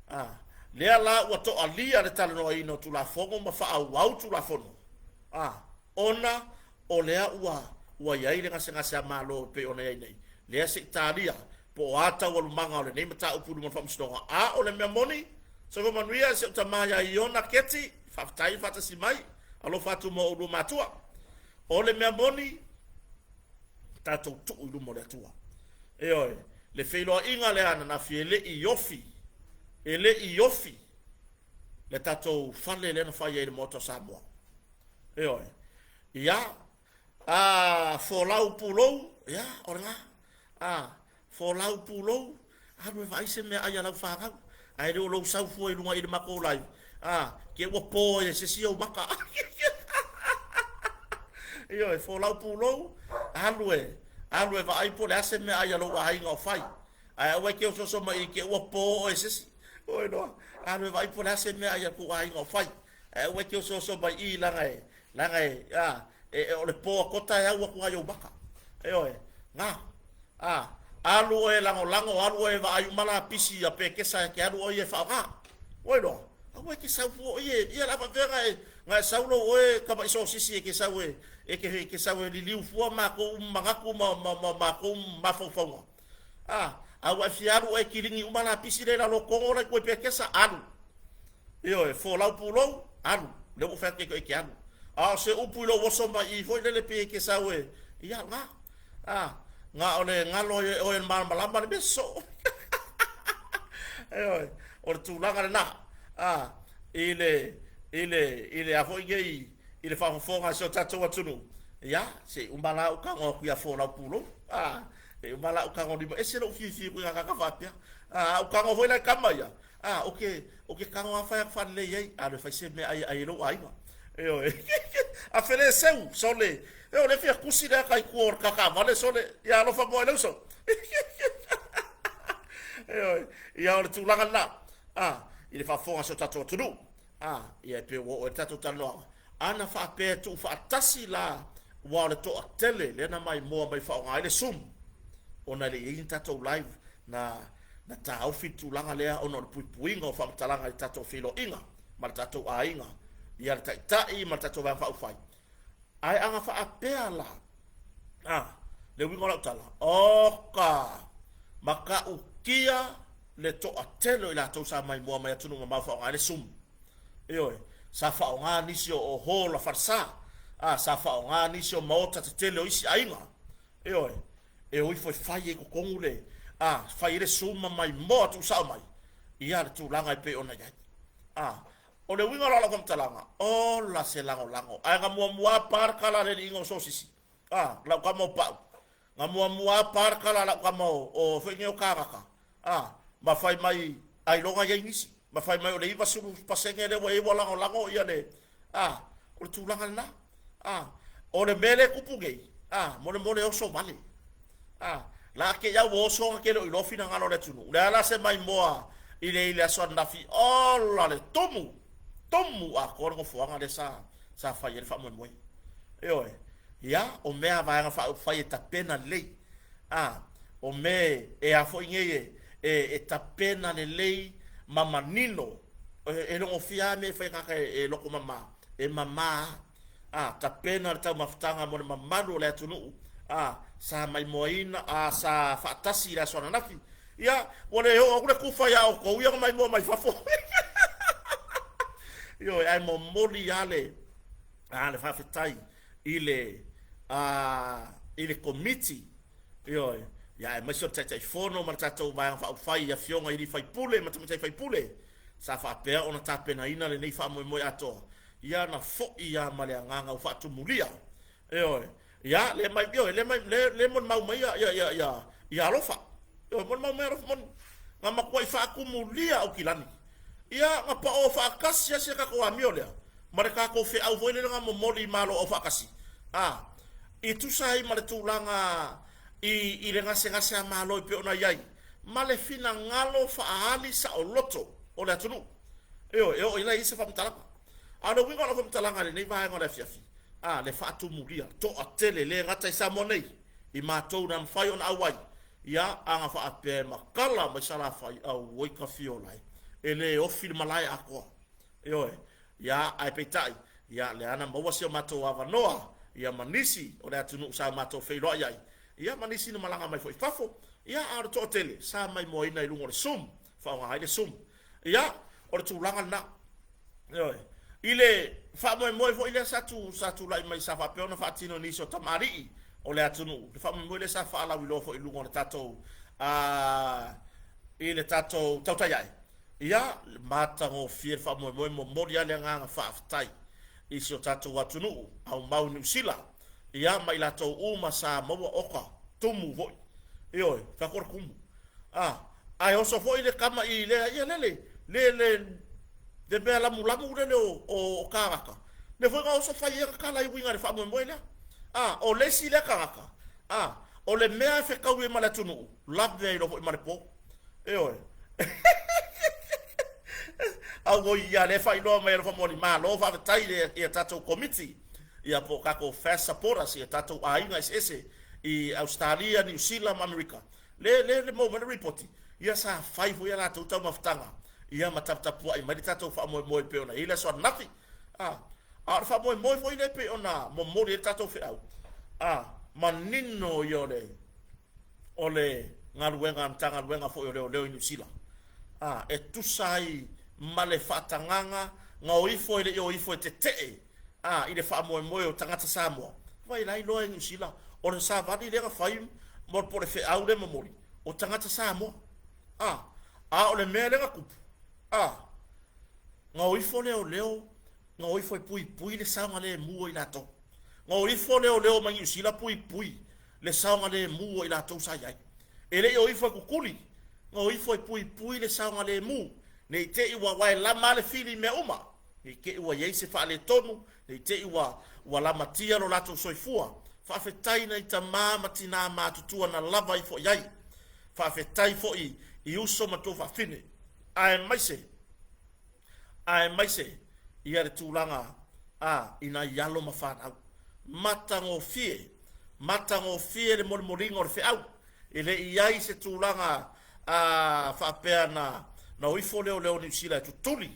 A, lea la ua toalia le talanoaina o Tulafono ma faaauau Tulafono, a, ona o lea ua ua i ai le gasegase a Malo e pei ona i ai nei, lea se i talia po o a taualumaga o lenei mataupu i luma o le Faamasinoga. A o le mea moni, soifua manuia si ou tama ia Iona Keti, faafetai le faatasi mai, alofa atu mo oulua matua. O le mea moni, tatou tuu i luma o le Atua. Ioe, le feiloaiga lea ananafi e le i ofi, e le i ofi le tatou fale lea na fai ai i le Maota o Samoa. Ioe. Ia, a folau pulou, ia, o lena. A folau pulou, alu e vaai se mea ai a lau fanau. Ae le o lou sau fua i luga i le matou live, a, ke ua po ai e se isi ou maka. Ioe, folau pulou, alu e, alu e vaai po o le a se mea ai a lou aiga o fai. Ae aua e te ososo mai i ke ua po oe e se isi. Oi loa, alu e vaai po o le a se mea ai a kou aiga o fai. Ae aua e te osooso mai i leaga e, leaga e, a, e, e, o le po a kota e au atu ai ou maka. Ioe, na, a, alu oe e lagolago, alu oe e vaai uma lapisi a pekesa e te alu oe ia e faaaoga. Ua iloa, aua e te sau fua oe e, ia o le a faapefea na e, na e sau lou oe tama'i sosisi e te sau e, e te, e te sau e liliu fua matou manatu ma, ma, ma matou mafaufauga. A, a ua e fia alu oe e kiligi uma lapisi lea i lalo o togo la i tua i pekesa, alu. Ioe, folau pulou, alu. Lea ua ou fai atu e te alu. A o se upu i lou oso mai i foi lele pei e te sau e, ia, na, a, na o le galo ai e oe e le malamalama le mea soo. Ioe, o le tulaga lena, a, i le, i le, i le a foi nei, i le faafofoga a si o tatou atunuu, ia, se i uma la ou tago atu ia Folau Pulou, a, se i uma la ou tago lima, ese lou fiafia i tagata faapea, a, ou tago foi la i tama ia, a, ou te, ou te tago lava fai atu faalelei ai, alu e fai se mea ai, ai e lou aiga. Ioe. A fele seu, sole, e o le fia kusi le ata i tua o le kakaavale, sole, ia alofa moa i le uso. Ioe. Ia o le tulaga lena, a, i le faafofoga a si o tatou atunuu. A, ia e pei ua oo ai le tatou talanoaga. Ana faapea e tuufaatasi la, aua o le toatele lea na maimoa mai faaaoga ai le Zoom, ona e le i i ai ni tatou live na, na taofi le tulaga lea ona o le puipuiga o faamatalaga i le tatou feiloaiga ma le tatou aiga, ia le Taitai ma le tatou Vaega Faaupufai. Ae ana faapea la, a, le uiga o lau tala, oka, matautia le toatele o i latou sa maimoa mai atunuu mamao faaaoga ai le Zoom. Ioe, sa faaaoga nisi o, o hall a falesa, a, sa faaaoga nisi o maota tetele o isi aiga. Ioe, e o ifo e fai ai i totonu le, a, fai ai le Zoom ma maimoa tuusao mai, ia le tulaga e pei ona i ai. A, o le uiga la o lau faamatalaga, ola se lagolago, ae na muamua lava pa le tala a le alii ina o sosisi, a, lau tama o Pau, na muamua lava pa le tala a lau tama o, o foi nei o Kanaka, a, ma fai mai ailoga i ai nisi, ma fai mai o le 90% lea ua i ai ua lagolago ia le, a, o le tulaga lena, a, o le mea lea e tupu nei, a, molemole oso vale, a, la te i au oso ona te le o iloa finagalo o le atunuu. O le a la se maimoa i le i le aso ananafi, ola le tumu, tumu atoa le nofoaga lea sa, sa fai ai le faamoemoe. Ioe, ia, o mea a Vaega Faaupufai e tapena lelei, a, o mea e a foi nei e, e, e tapena lelei ma manino, e, e logofia lava mea e fai e tagata e, e loko mama, e mama lava. A, tapena le taumafataga mo le mamalu o le atunuu, a, sa maimoaina, a, sa faatasi i le aso ananafi. Ia, ua le oo atu le tufa iā outou ia na maimoa mai fafo. Ioe, ae momoli lava le, a, le faafetai i le, a, i le Komiti, ioe, ia aemaise o le Taitaifono ma le tatou Vaega Faaupufai i Afioga i alii faipule ma tamaitai faipule sa faapea ona tapenaina lenei faamoemoe atoa. Ia na foi lava ma le agaga ua faatumulia. Ioe. Ia, le mai, ioe, le mai, le, le molimau mai ia, ia, ia, ia, ia alofa. Ioe, molimau mai alofa, moni. Na matuai faatumulia Aukilani. Ia, na paoo faatasi lava si a tatou amio lea, ma le tatou feau foi lele na momoli i Malo Aufaatasi. A, i tusa ai ma le tulaga i, i le gasegase a Malo e pei ona i ai, ma le finagalo faaali saoloto o le atunuu. Ioe, e oo i ai se faamatalaga. A o le uiga o lau faamatalaga i lenei vaega o le afiafi, a, le faatumulia, toatele, le gata i Samoa nei, i matou na mafai ona auai, ia, ana faapea e matala mai Salafai, auoi Tafiola e, e le ofi le malae atoa. Ioe, ia, ae peitai, ia, lea na maua si o matou avanoa, ia, ma nisi o le atunuu sa matou feiloai ai, ia, ma nisi na malaga mai foi i fafo, ia, a o le toatele, sa maimoaina i luga o le Zoom, faaaoga ai le Zoom. Ia, o le tulaga lena. Ioe. I le faamoemoe foi lea sa tu, sa tulai mai sa faapea ona faatino e nisi o tamalii o le atunuu, le faamoemoe lea sa faalauiloa foi i luga o le tatou, a, i le tatou tautai ae. Ia, matagofie le faamoemoe, momoli lava le agaga faafetai i si o tatou atunuu, aumau i Niu Sila, ia, ma i latou uma sa maua oka tumu foi. Ioe, fai atu o le tumu. A, ae oso foi le tama i lea, ia lele, le, le, le mea lamulamu lele o, o, o kāgaka. Le foi na oso fai ai ana tala i uiga i le faamoemoe lea. A, o le isi lea tagata, a, o le mea e fetaui ai ma le atunuu, lave ai loa foi ma le po. Ioe. Auoi, ia, lea e faailoa mai e alofa moni, malo faafetai i le, i a tatou komiti, ia po o tatou FAST supporters, ia tatou aiga eseese i Ausetalia, Niu Sila ma Amerika. Le, le, le maua mai le ripoti, ia sa fai foi a latou taumafataga, ia ma taputapuai mai le tatou faamoemoe e pei ona i ai le aso ananafi. A, a o le faamoemoe foi lea e pei ona momoli ai le tatou feau, a, manino ia o le, o le galuega a Matagaluega foi o Leoleo i Niu Sila, a, e tusa ai ma le faatagaga na o ifo e le i o ifo e tetee, a, i le faamoemoe o tagata Samoa, vai la iloa e Niu Sila, o le savali lea na fai mo po o le feau lea momoli, o tagata Samoa. A, a o le mea lea na tupu, a, na o ifo leoleo Na o ifo e puipui le saogalemu o i latou. Na o ifo leoleo mai Niu Sila puipui le saogalemu o i latou sa i ai. E le i o ifo e kukuli, na o ifo e puipui le saogalemu, ne i te i ua aua e lama lava le fili i mea uma, ne i te i ua i ai se faaletonu, ne i te i ua ua lamatia lo latou soifua. Faafetai i nai tama ma tina matutua na lava ifo i ai. Faafetai foi i uso ma tuafafine, aemaise aemaise ia le tulaga a i nai alo ma fanau. Matagofie, matagofie le molimoliga o le feau. E le i i ai se tulaga a faapea na na o ifo leoleo o Niu Sila e tutuli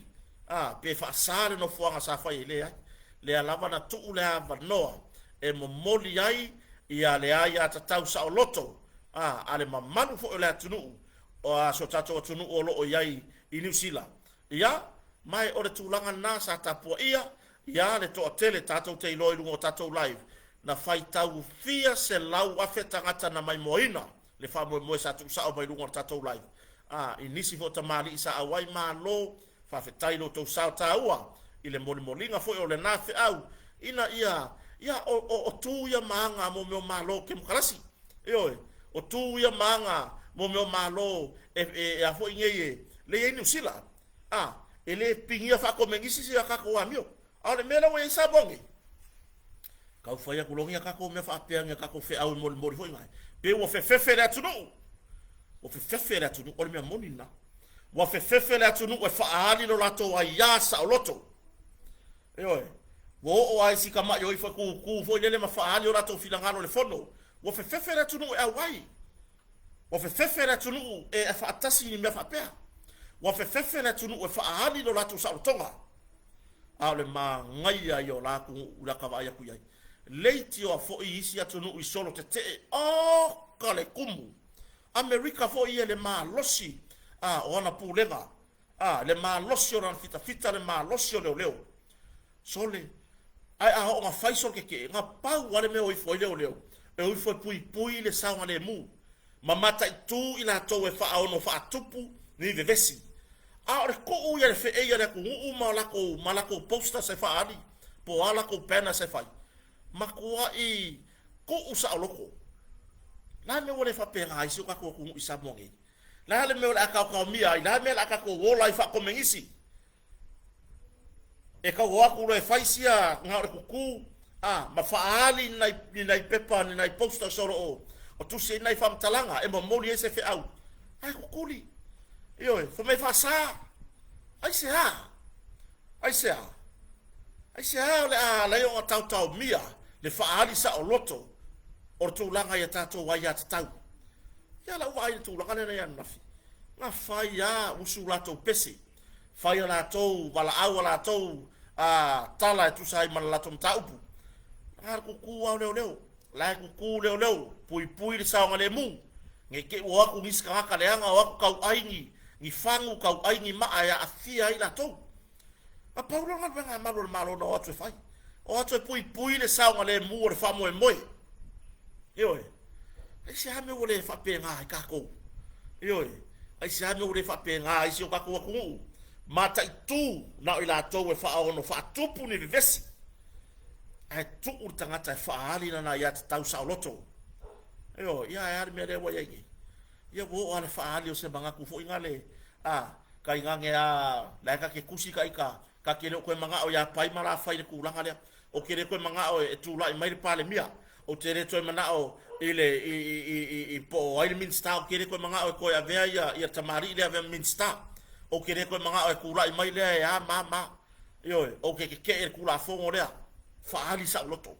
a pe faasa le nofoaga sa fai ai. Leai, lea lava na tuu le avanoa e momoli ai ia le aiatatau saoloto a a le mamalu foi o le atunuu o si o tatou atunuu o lo o i ai i Niu Sila. Ia, ma o le tulaga lena sa tapuaia, ia le toatele tatou te iloa i luga o tatou live, na faitau fia 100,000 tagata na maimoaina le faamoemoe sa tuusao mai luga o le tatou live. A, i nisi foi o tamalii sa auai, malo, faafetai i lo outou sao taua i le molimoliga foi o lena feau, ina ia, ia, o, o, o tu ia ma aga mo mea o Malo Kemokarasi. Ioe, o tu ia ma aga mo mea o Malo e, e, e a foi nei e, le i ai Niu Sila. A, e le pigia faakomenisi si a tatou amio. A o le mea lea ua i ai Samoa nei, tau fai atu loa ni a tatou mea faapea, ni a tatou feau e molimoli foi nai, pe ua fefefe le atunuu. Ua fefefe le atunuu, o le mea moni lena. Ua fefefe le atunuu e faaali lo latou aiā saoloto. Ioe, ua oo lava i si tamai o ifo e kūkū foi lele ma faaali o latou finagalo i le fono. Ua fefefe le atunuu e auai. Ua fefefe le atunuu e faatasi i ni mea faapea. Ua fefefe le atunuu e faaali lo latou saolotoga. A o le manaia ia o la atunuu i lata vaai atu i ai. Leitioa foi isi atunuu i solo tetee, oka le kumu! Amerika foi ia i le malosi a o ana pulega, a, le malosi o lana fitafita, le malosi o leoleo. Sole, ae a oo na fai solo tetee, na pau lava le mea o ifo ai leoleo, e o ifo e puipui le saogalemu, ma mataitu i latou e faaono faatupu ni vevesi. A o le tuu ia le feei a le atunuu ma latou, ma latou posters e faaali, po o a latou banners e fai, matuai tuu saoloto. Le a le mea ua le faapena ai si o tatou atunuu i Samoa nei? Le a le mea o le a taotaomia ai? Le a le mea o le a tatou ola ai faakomenisi? E tau o atu loa e fai sia na o le kuku a, ma faaali ni nai, ni nai pepa, ni nai posters o lo o, o tusi ai nai faamatalaga e momoli ai se feau. Ae kukuli. Ioe, fai mai faasa. Aisea? Aisea? Aisea o le a ala ai ona taotaomia le faaali saoloto o le tulaga i a tatou aiatatau? Ia lau vaai i le tulaga lea na i ai ananafi, na fai lava usu latou pese, fai a latou valaau, a latou tala e tusa ai ma le latou mataupu. Na o le kuku lava o leoleo, la e kuku leoleo, puipui le saogalemu, ne i te i ua o atu nisi tagata leaga, o atu tauai ni, ni fagu, tauai ni maa e aafia ai latou. Na pau lea o le galuega a malu o le Malo na o atu e fai. O atu e puipui le saogalemu o le faamoemoe. Ioe. Aisea mea ua le faapena ai tatou? Ioe. Aisea mea ua le faapena ai si o tatou atunuu? Mataitu na o i latou e faaono faatupu ni vevesi, ae tuu le tagata e faaali lana aiatatau saoloto. Ioe. Ia ae a le mea lea ua i ai nei? Ia ua oo lava le faaali o se manatu foi nale, a, tainane a, la e ta te tusi ta ita, ta te le o toe manao ia Pai ma la fai le tulaga lea. Ou te le toe manao e tulai mai le Palemia. Ou te le toe manao i le, i, i, i, i, i po o ai le Minisita, ou te le toe manao e toe avea ia, ia le tamalii lea e avea ma Minisita. Ou te le toe manao e tulai mai lea e a ma a ma a. Ioe, ou te tetee i le Tulafono lea. Faaali saoloto.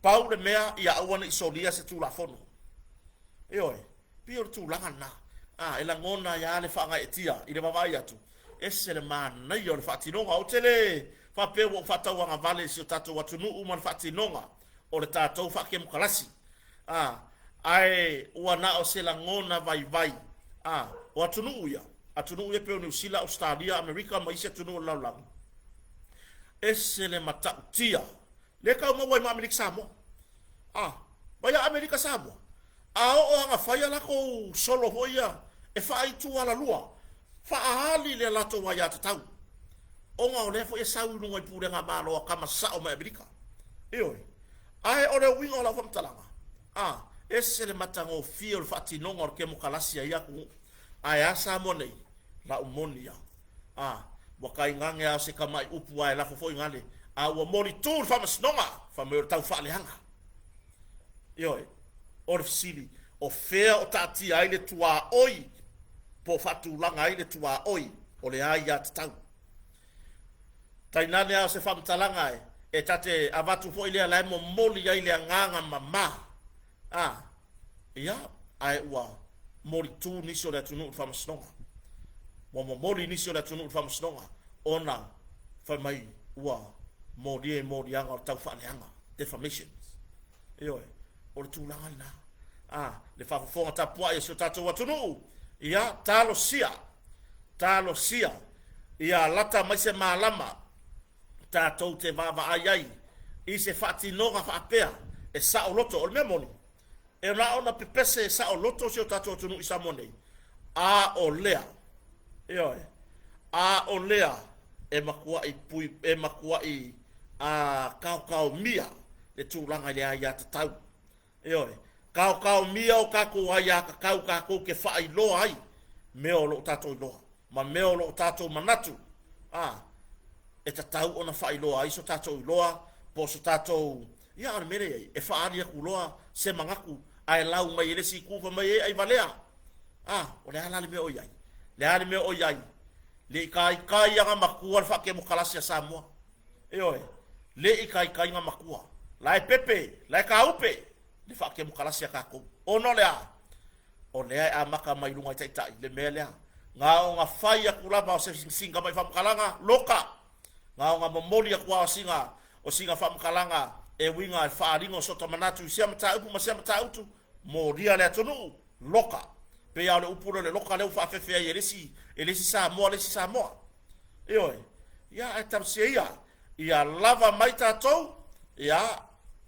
Pau le mea ia aua ne i solia se Tulafono. Ioe, pei o le tulaga lena. A, e lagona ai lava le faagaeetia i le vaavaai atu, ese le manaia o le faatinoga. Ou te le faapea ua ou faatauagavale i si o tatou atunuu ma le faatinoga o le tatou faakemokalasi. A, ae ua na o se lagona vaivai. A, o atunuu ia, atunuu ia pei o Niu Sila, Ausetalia, Amerika ma isi atunuu o le lalolagi, ese le matautia Lea tau maua ai ma Amerika Samoa. A, mai ia Amerika Samoa, a oo lava ina fai a latou solo foi ia e faaitu alalua, faaali le latou aiatatau. Ona o lea foi e sau i luga i pulega malo a tama sa'o mai Amerika. Ioe. Ae o le uiga o lau faamatalaga, a, ese le matagofie o le faatinoga o le kemokalasi a ia atunuu. Ae a Samoa nei? Lau moni a. A, ua tainane a o se tama'i upu ae lafo foi gale, a ua molitu le faamasinoga, fai mai o le taufaaleaga. Ioe. O le fesili, o fea o taatia ai le tuaoi po o faatulaga ai le tuaoi o le aiatatau? Tainane a o se faamatalaga e e ta te avatu foi lea la e momoli ai le agaga mama. A, ia, ae ua molitu nisi o le atunuu i le faamasinoga. Ua momoli nisi o le atunuu i le faamasinoga ona fai mai ua molia i moliaga o le taufaaleaga, defamations. Ioe, o le tulaga lena. A, le faafofoga tapuai a si o tatou atunuu, ia, talosia, talosia, ia lata mai se malama tatou te vaavaai ai i se faatinoga faapea e saoloto. O le mea moni, e na ona pepese saoloto si o tatou atunuu i Samoa nei, a o lea, ioe, a o lea e matua'i pui, e matua'i a kaokaomia le tulaga i le aiatatau. Ioe, kaokaomia o tatou aiatatau tatou te faailoa ai mea o lo o tatou iloa ma mea o lo o tatou manatu a e tatau ona faailoa ai so tatou iloa po o so tatou ia o le mea lea i ai e faaali atu loa se manatu ae lau mai e le isi itu fai mai e ai valea a o le a la le mea o i ai le a le mea o i ai le i taitai aga matua le faakemokalasi a Samoa. Ioe, le i taitaiga matua. La e pepe, la e kaupe le faakemokalasi a tatou. Ona o le a? O lea e amata mai luga i taitai le mea lea. Na ona fai atu lava o se sina tamai faamatalaga, loka. Na ona momoli atu lava o sina, o sina faamatalaga e uiga i le faaaliga o sota manatu i sea mataupu ma sea matautu, molia le atunuu, loka. Pei lava o le upu lea o le loka lea ua faafefe ai e le isi, e le isi Samoa le isi Samoa. Ioe. Ia, ae talosia ia, ia lava mai tatou, ia,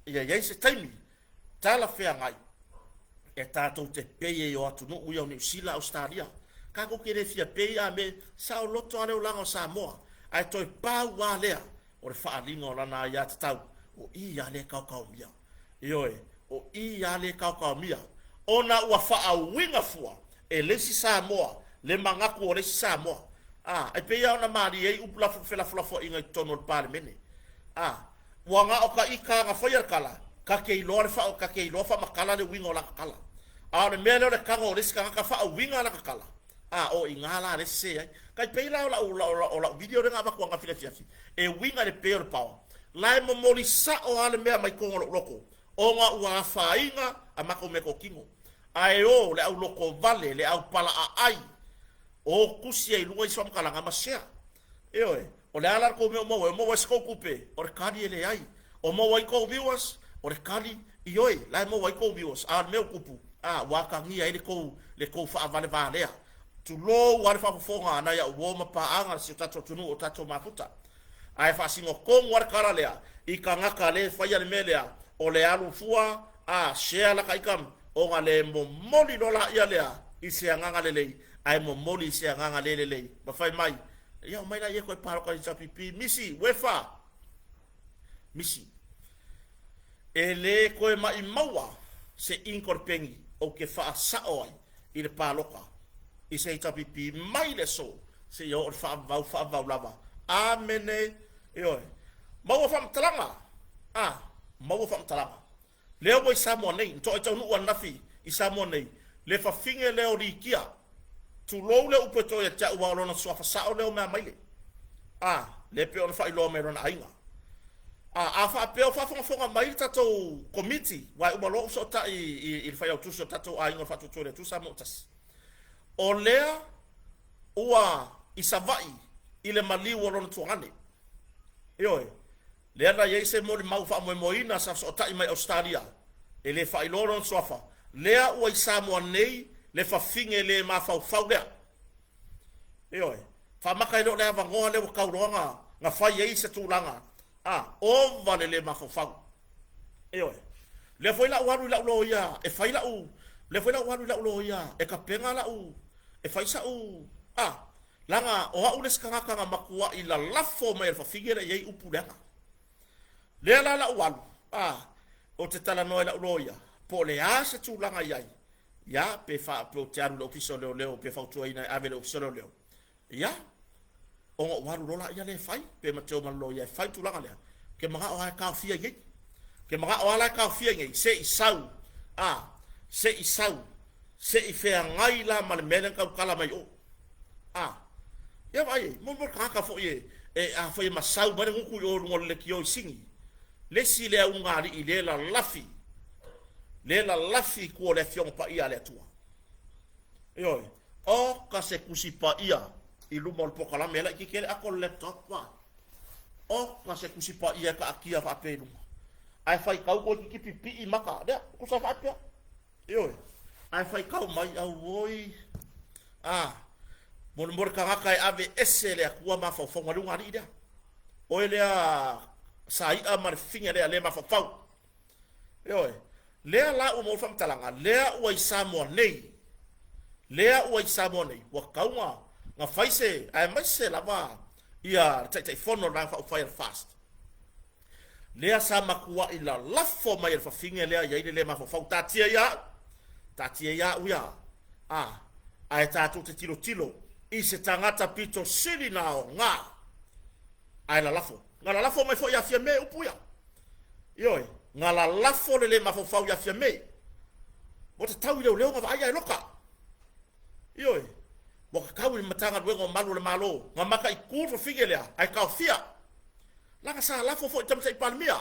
ia i ai se taimi talafeagai e tatou te pei ai o atunuu ia o Niu Sila, Ausetalia. Tatou te le fia pei a me saoloto a le olaga o Samoa, ae toe pau a lea o le faaaliga o lana aiatatau, o i a lea e kaokaomia. Ioe, o i a lea e kaokaomia, ona ua faauiga fua e le isi Samoa le manatu o le isi Samoa. A, e pei lava ona malie ai upu lafo felafolafoaiga i totonu o le Palemene. A, ua na o ka ita na faia le tala, ta te iloa le faa, ta te iloa faamatala le uiga o lana tala. A o le mea lea o le tago o le isi tagata faauiga lana tala, a, o i ina la le sese ai. Tai pei la o lau, o lau video lea na avatu ananafi i le afiafi, e uiga i le pe o le paoa. La e momoli sa'o lava le mea mai totonu o lou loto, ona ua afaina a matou meatotino. Ae o le au lotovale, le au palaaai, o tusi ai i luga isi faamatalaga ma share. Ioe, o le a la le tou mea o maua ai? O maua ai se tou tupe? O le tali e leai. O maua ai tou viewers? O le tali, ioe, la e maua ai tou viewers. A o le mea ua tupu, a, ua atagia ai le tou, le tou faaavalevalea. Tulou lava le faafofoga a nai au uo ma paaga a si o tatou atunuu o tatou mafuta. Ae faasino tonu lava le tala lea i tagata le faia le mea lea o le alu fua a share laka ita ona le momoli loa laia lea i se agaga lelei ae momoli i se agaga le lelei ma fai mai ia omai laia toe paloka i HRPP misi uefa misi e le toe maimau'a se ink o le peni ou te faasa'o ai i le paloka i se HRPP mai le aso seia oo i le faavavau faavavau lava. Amene. Ioe. Maua faamatalaga. A, maua faamatalaga. Lea ua i Samoa nei, na toai taunuu ananafi i Samoa nei, le fafine lea o Likia. Tulou le upu e to ia te a'u aua o lona suafa sa'o lea o Meamaile. A, lea pei ona faailoa mai e lona aiga. A, a faapea o faafogafoga mai le tatou Komiti, aua e uma loa ou fesootai i le Failautusi o le tatou Aiga o le Faatuatua i le Atua Samoa ua Tasi. O lea ua i Savaii i le maliu o lona tuagane. Ioe, lea na i ai se molimau faamoemoeina sa fesootai mai Ausetalia, e le faailoa lona suafa, lea ua i Samoa nei le fafine le mafaufau lea. Ioe, faamata e le o le avanoa lea ua tau loa na fai ai se tulaga, a, ova le le mafaufau. Ioe, lea foi la ua alu i lau loia e fai lau, lea foi la ua alu i lau loia e tapena lau, e fai sa'u, a, Leaga o a'u le isi tagata na matua'i lalafo mai e le fafine lea i ai upu leaga. Lea la la'u alu, a, ou te talanoa i la'u loia, po o le a se tulaga i ai, ia, pe fa, pe ou te alu i le Ofisa o Leoleo pe fautuaina e ave i le Ofisa o Leoleo. Ia, ona ou alu loa laia lea e fai, pe ma te o ma le loia e fai le tulaga lea, ou te mana'o lava e taofia i inei. Ou te mana'o lava la e taofia i inei, se i sau, a, se i sau, se i feagai la ma le mea lea na tautala mai i o. A, ia vaai i ai, mo le tagata foi e, e, afai e masau mai le gutu i o i luga o le leitio i Sini, le isi lea ulugalii le lalafi, le lalafi i tua o le Afioga Paia a le Atua. Ioe, oka se Tusi Paia i luma o le polokalame e laitiiti ai le ato o le laptop a. Oka se Tusi Paia e taatia faapea i luma. Ae faitau toeitiiti pipii maka, lea, tusa faapea. Ioe, ae faitau mai, auoi, a, mo le tagata e ave ese le Atua mafaufauga le ulugalii lea. Oe lea sai'a ma le fafine lea le mafaufau. Ioe, lea la ua maua le faamatalaga, lea ua i Samoa nei, lea ua i Samoa nei, ua tatau ona na fai se, aemaise lava ia le Taitaifono o le Vaega Faaupufai a le FAST, lea sa matuai lalafo mai e le fafine lea i ai le le mafaufau, taatia ia au, taatia ia au ia, a, ae tatou te tilotilo i se tagata pito sili na aoga, ae lalafo. Na lalafo mai foi ia Fiame upu ia. Ioe, na lalafo le le mafaufau ia Fiame. Ua tatau i leoleo na vaai ae loka. Ioe, ua tatau i le Matagaluega o Malu o le Malo na mataitu le fafine lea ae taofia. Leaga sa lafo foi i le Tamaitai Palemia,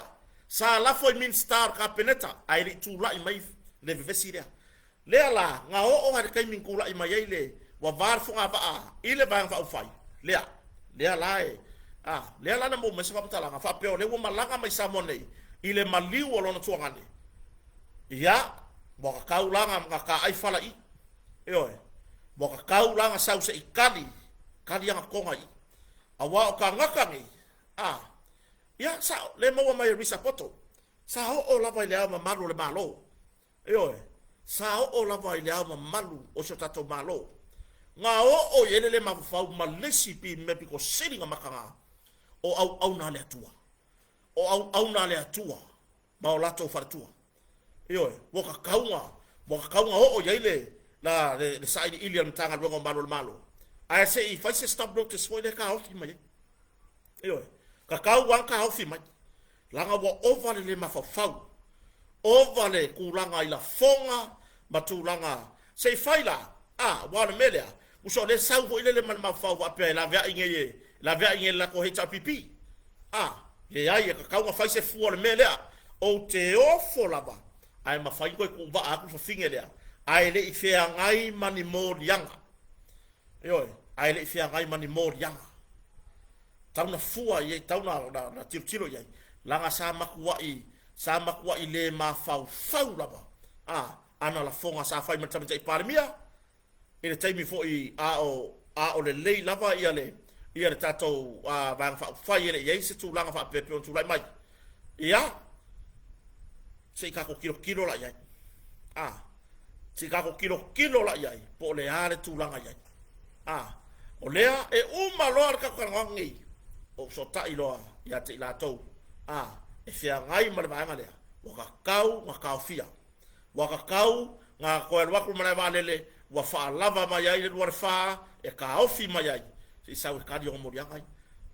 sa lafo i Minisita o le Kapeneta ae le i tulai mai le vevesi lea. Lea la, na oo lava i le taimi na tulai mai ai le ua va le fogavaa i le Vaega Faaupufai, lea, lea la e, a, lea la na maua mai se faamatalaga faapea o lea ua malaga mai Samoa nei i le maliu o lona tuagane, ia, ua tatau la na, na taai fala i i. Ioe, ua tatau la na sau se i tali, tali ana toga i i. Aua o tagata nei, a, ia, sao, lea e maua mai e Risa Poto, sa oo lava i Le Ao Mamalu o le Malo, Ioe, sa oo lava i le ao mamalu o si o tatou Malo. Na oo i ai le le mafaufau ma le isi mea pito sili na mataga, o auauna a le Atua. O auauna a le Atua ma o latou faletua. Ioe, ua tatau na, ua tatau na oo i ai le, la, le, le sailiili a le Matagaluega o Malu o le Malo, ae se i fai se stop notice foi lea e taofi mai ai. Ioe, tatau lava na taofi mai, leaga ua ova le le mafaufau, ova le tulaga i lafoga ma tulaga, se i fai la, a, aua o le mea lea, uso o lea e sau foi lele ma le mafaufau faapea e laveai nei e laveai nei e le latou HRPP. A, leai, e tatau ona fai se fua o le mea lea. Ou te ofo lava, ae mafai ona toe tuuvaa atu le fafine lea, ae le i feagai ma ni moliaga. Ioe, ae le i feagai ma ni moliaga. Tau na fua i ai, tau na, na, na tilotilo i ai, leaga sa matuai, sa matuai le mafaufau lava, a, ana lafoga sa fai ma le Tamaitai Palemia, i le taimi foi a o, a o lelei lava ia le, ia le tatou a, Vaega Faaupufai e le i i ai se tulaga faapea e pei ona tulai mai. Ia, se i tatou tilotilo la i ai. A, se i tatou tilotilo la i ai po o le a le tulaga i ai. A, o lea e uma loa le tatou talanoaga nei, ou fesootai loa ia te i latou, a, e feagai ma le vaega lea, ua tatau ona taofia. Ua tatau na toe alu atu le malae vaalele ua faalava mai ai le 24 e taofi mai ai se i sau e tali ona moliaga ia.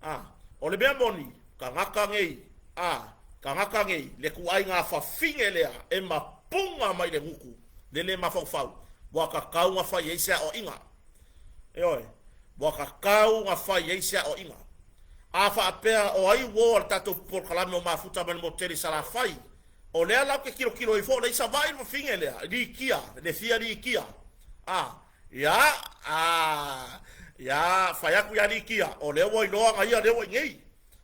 A, o le mea moni, tagata nei, a, tagata nei, le ituaiga fafine lea e mapuga mai le gutu, le le mafaufau, ua tatau ona fai ai se aoaiga. Ioe, ua tatau ona fai ai se aoaiga. A faapea o ai uo a le tatou polokalame o mafuta mai le motu tele i Salafai, O lea la ou te tilotilo ifo o lea i Savaii le fafine lea, Likia, le fia Likia. A, ia, a, ia, fai atu ia Likia, o lea ua iloa na ia lea ua i nei.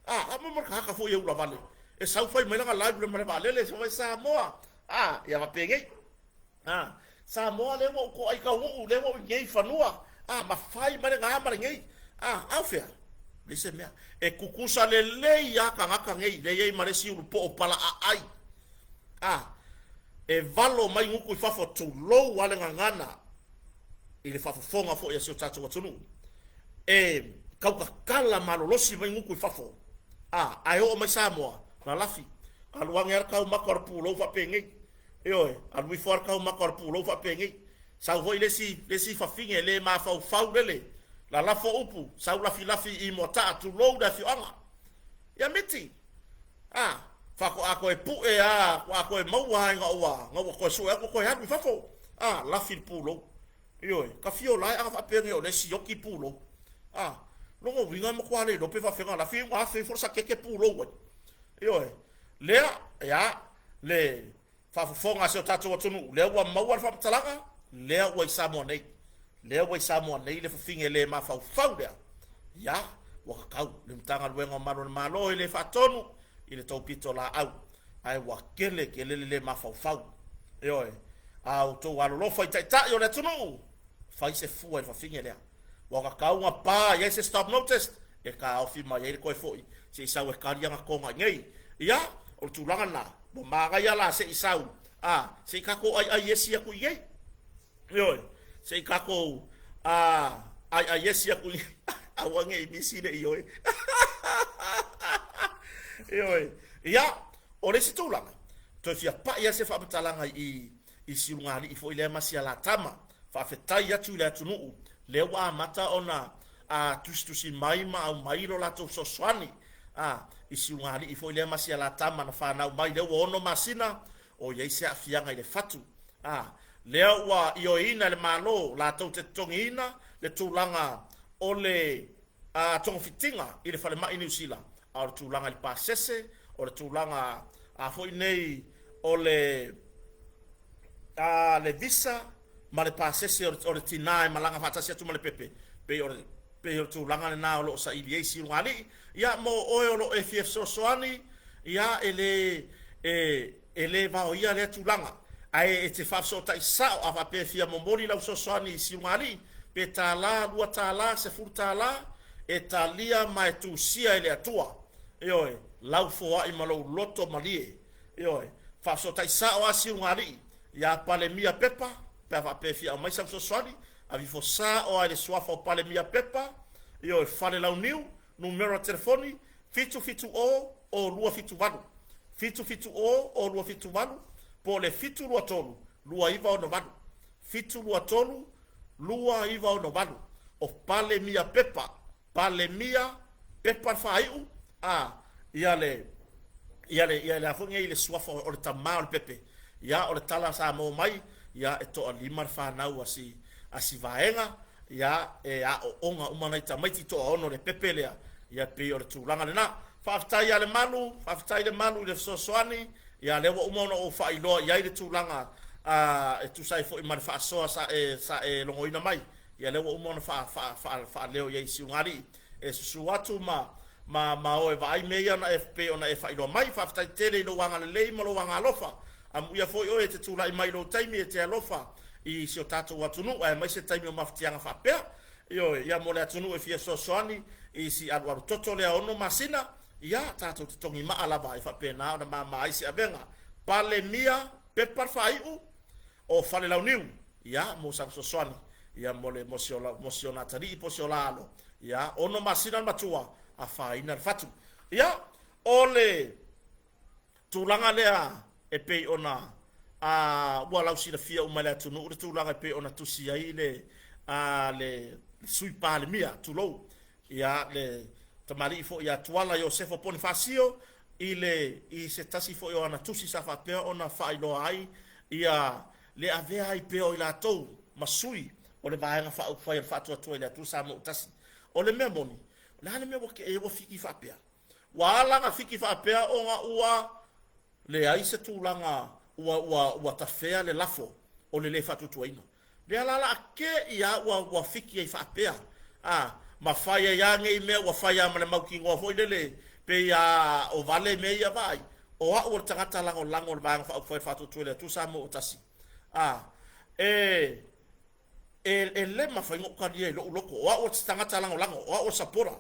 A, a mo mo le tagata foi e ulavale, e sau fai mai lana live le vaalele, fai mai Samoa, a, ia fapenei. A, Samoa lea ua ou toai taunuu, lea ua ou i nei fanua, a, ma fai mai le na ma lenei. A, a o fea? Leai se mea. E tutusa lelei lava tagata nei, lea e i ai ma le isi ulupoo palaaai. A, e valo mai gutu i fafo, tulou lava le gagana i le faafofoga foi a si o tatou atunuu. E tautatala malolosi mai gutu i fafo, a, ae oo mai Samoa, lalafi. Alu ane lava le taumata o le pulou faapenei. Ioe, alu ifo lava le taumata o le pulou faapenei. Sau foi le isi, le isi fafine le mafaufau lele, lalafo upu, sau lafilafi i Moataa, tulou le afioaga. Ia miti! A, faatoa toe pue lava, faatoa toe maua lava ina ua, ina ua toe sue atu toe alu i fafo. A, lafi le pulou. Ioe, tafio la e aga faapea nei o lea e sioki pulou. A, lona uiga e matua le iloa pe faapefea ona lafi, ua afe ifo le sakete pulou ai. Ioe, lea, ia, le faafofoga a si o tatou atunuu, lea ua maua le faamatalaga, lea ua i Samoa nei. Lea ua i Samoa nei le fafine le mafaufau lea. Ia, ua tatau le Matagaluega o Malu a le Malo e le faatonu i le tou pitolaau, ae ua tele tele le le mafaufau. Ioe, a outou alolofa i taitai o le atunuu, fai se fua i le fafine lea. Ua tatau ona pa i ai se stop notice e taofi mai ai le toe foi se i sau e tali ana toga i inei. Ia, o le tulaga lena, ua manaia la se i sau, a, se i tatou aiaiesi atu i inei. Ioe, se i tatou a, aiaiesi atu i aua ne i misi le ioe. Ioe, ia, o le isi tulaga, toe fia pai lava se faamatalaga i i Siugalii foi lea ma Sialatama. Faafetai atu i le atunuu, lea ua amata ona a tusitusi mai ma aumai lo latou fesoasoani a i Siugalii foi lea ma Sialatama na fanau mai lea ua ono masina o i ai se aafiaga i le fatu. A lea ua ioeina e le Malo latou te totogiina le tulaga o le a togafitiga i le falemai i Niu Sila, a o le tulaga i le pasese, o le tulaga a foi nei o le a le visa ma le pasese o le tinā e malaga faatasi atu ma le pepe, pei o le pei o le tulaga lena o lo o saili ai Siugalii. Ia, mo oe o lo o e fia fesoasoani, ia, e le e e le vaoia lea tulaga, ae e te faafesootai sao a faapea e fia momoli lau fesoasoani i Siugalii, pe $1, $2, $10, e talia ma e tusia e le Atua. Ioe, lau foai ma lou loto malie. Ioe, faafesootai sao lava Siugalii ia Palemia Pepa, pe a faapea e fia aumai sau fesoasoani, aveifo sao lava i le suafa o Palemia Pepa, ioe, Falelauniu, numera telefoni, 770 0278, 770 0278, po o le 723 2968, 723 2968. O Palemia Pepa, Palemia Pepa le faaiu, a, ia le, ia le, ia le a foi nei le suafa o le tama o le pepe. Ia, o le tala sa maua mai, ia, e toalima le fanau a si, a si vaega, ia, e aooga uma nai tamaiti toaono le pepe lea, ia, pei o le tulaga lena. Faafetai ia Lemalu, faafetai Lemalu i le fesoasoani, ia, lea ua uma ona ou faailoa i ai le tulaga a, e tusa ai foi ma le faasoa sa e, sa e logoina mai. Ia, lea ua uma ona faa, faa, faa, faaleo i ai i Siugalii. E susu atu ma, ma, ma o e vaai mea ia ona e, pei ona e faailoa mai. Faafetai tele i lou agalelei ma lou agaalofa. Amuia foi oe e te tulai mai i lou taimi e te alofa i si o tatou atunuu, aemaise taimi o mafatiaga faapea. Ioe, ia mo le atunuu e fia fesoasoani i si alualu toto lea ono masina, ia, tatou te togimaa lava e faapena ona mama ai se avega. Palemia Pepa le faaiu o Falelauniu, ia, mo sau fesoasoani, ia, mo le, mo si o, mo si ona atalii po o si o la alo, ia, ono masina le matua, afaina le fatu. Ia, o le tulaga lea e pei ona a ua lausilafia uma e le atunuu le tulaga e pei ona tusi ai le a le Sui Palemia, tulou, ia le tamalii foi ia Tuala Iosefo Ponifasio i le i se tasi foi o ana tusi sa faapea ona faailoa ai ia le avea ai pea o i latou ma sui o le Vaega Faaupufai a le Faatuatua i le Atua Samoa ua Tasi. O le mea moni, o le a le mea ua ua fiki faapea? Ua ala ona fiki faapea ona ua leai se tulaga ua ua ua tafea le lafo o le lē faatuatuaina. Lea la la a te i a ua ua fiki ai faapea, a ma fai ai a nei mea ua fai a ma le mautinoa foi lele pei a o vale mea ia vaai. O a'u o le tagata lagolago o le Vaega Faaupufai o le Faatuatua i le Atua Samoa ua Tasi. A e E, e le mafai ona ou talia i lou loto, o au o se tagata lagolago, o au o le supporter.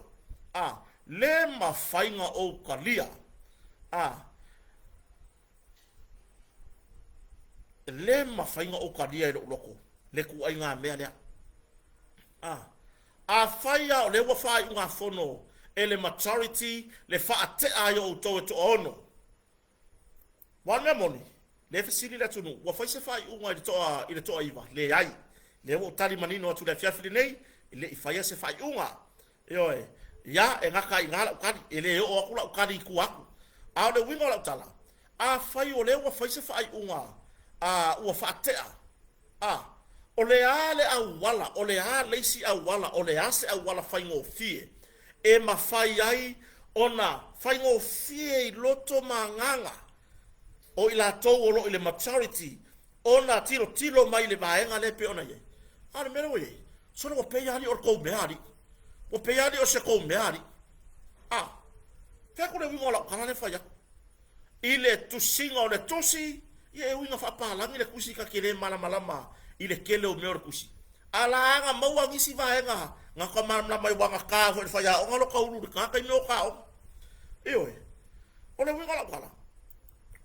A, le mafai ona ou talia. A, le mafai ona ou talia i lou loto le tuuaiga mea lea. A, Afai lava o lea ua faaiugafono e le majority le faatea ai o outou e toaono, aua o le mea moni, lea e fesili le atunuu, ua fai se faaiuga i le toa, i le toaiva? Leai. Lea ua ou tali manino atu i le afiafi lenei, e le i faia se faaiuga. Ioe. Ia, e gata ai i ina lau tali, e le oo atu lau tali i tua atu. A o le uiga o lau tala, afai o lea ua fai se faaiuga, a, ua faatea, a, o le a le auala, o le a le isi auala, o le a se auala faigofie e mafai ai ona faigofie i loto ma agaga o i latou o lo o i le majority ona tilotilo mai i le vaega lea e pei ona i ai. A o le mea lea ua i ai, sole ua pei lava alii o le tou mea alii. Ua pei lava alii o se tou mea alii. A, fai atu le uiga o lau tala lea e fai atu. I le tusiga o le tusi, ia e ui ina faapalagi le tusi ta te le malamalama i le tele o mea o le tusi. A la na maua nisi vaega na ta malamalama ai ua gata foi i le faiaoga lo ta ulu i le ta taimi o ta aoga. Ioe. O le uiga o lau tala,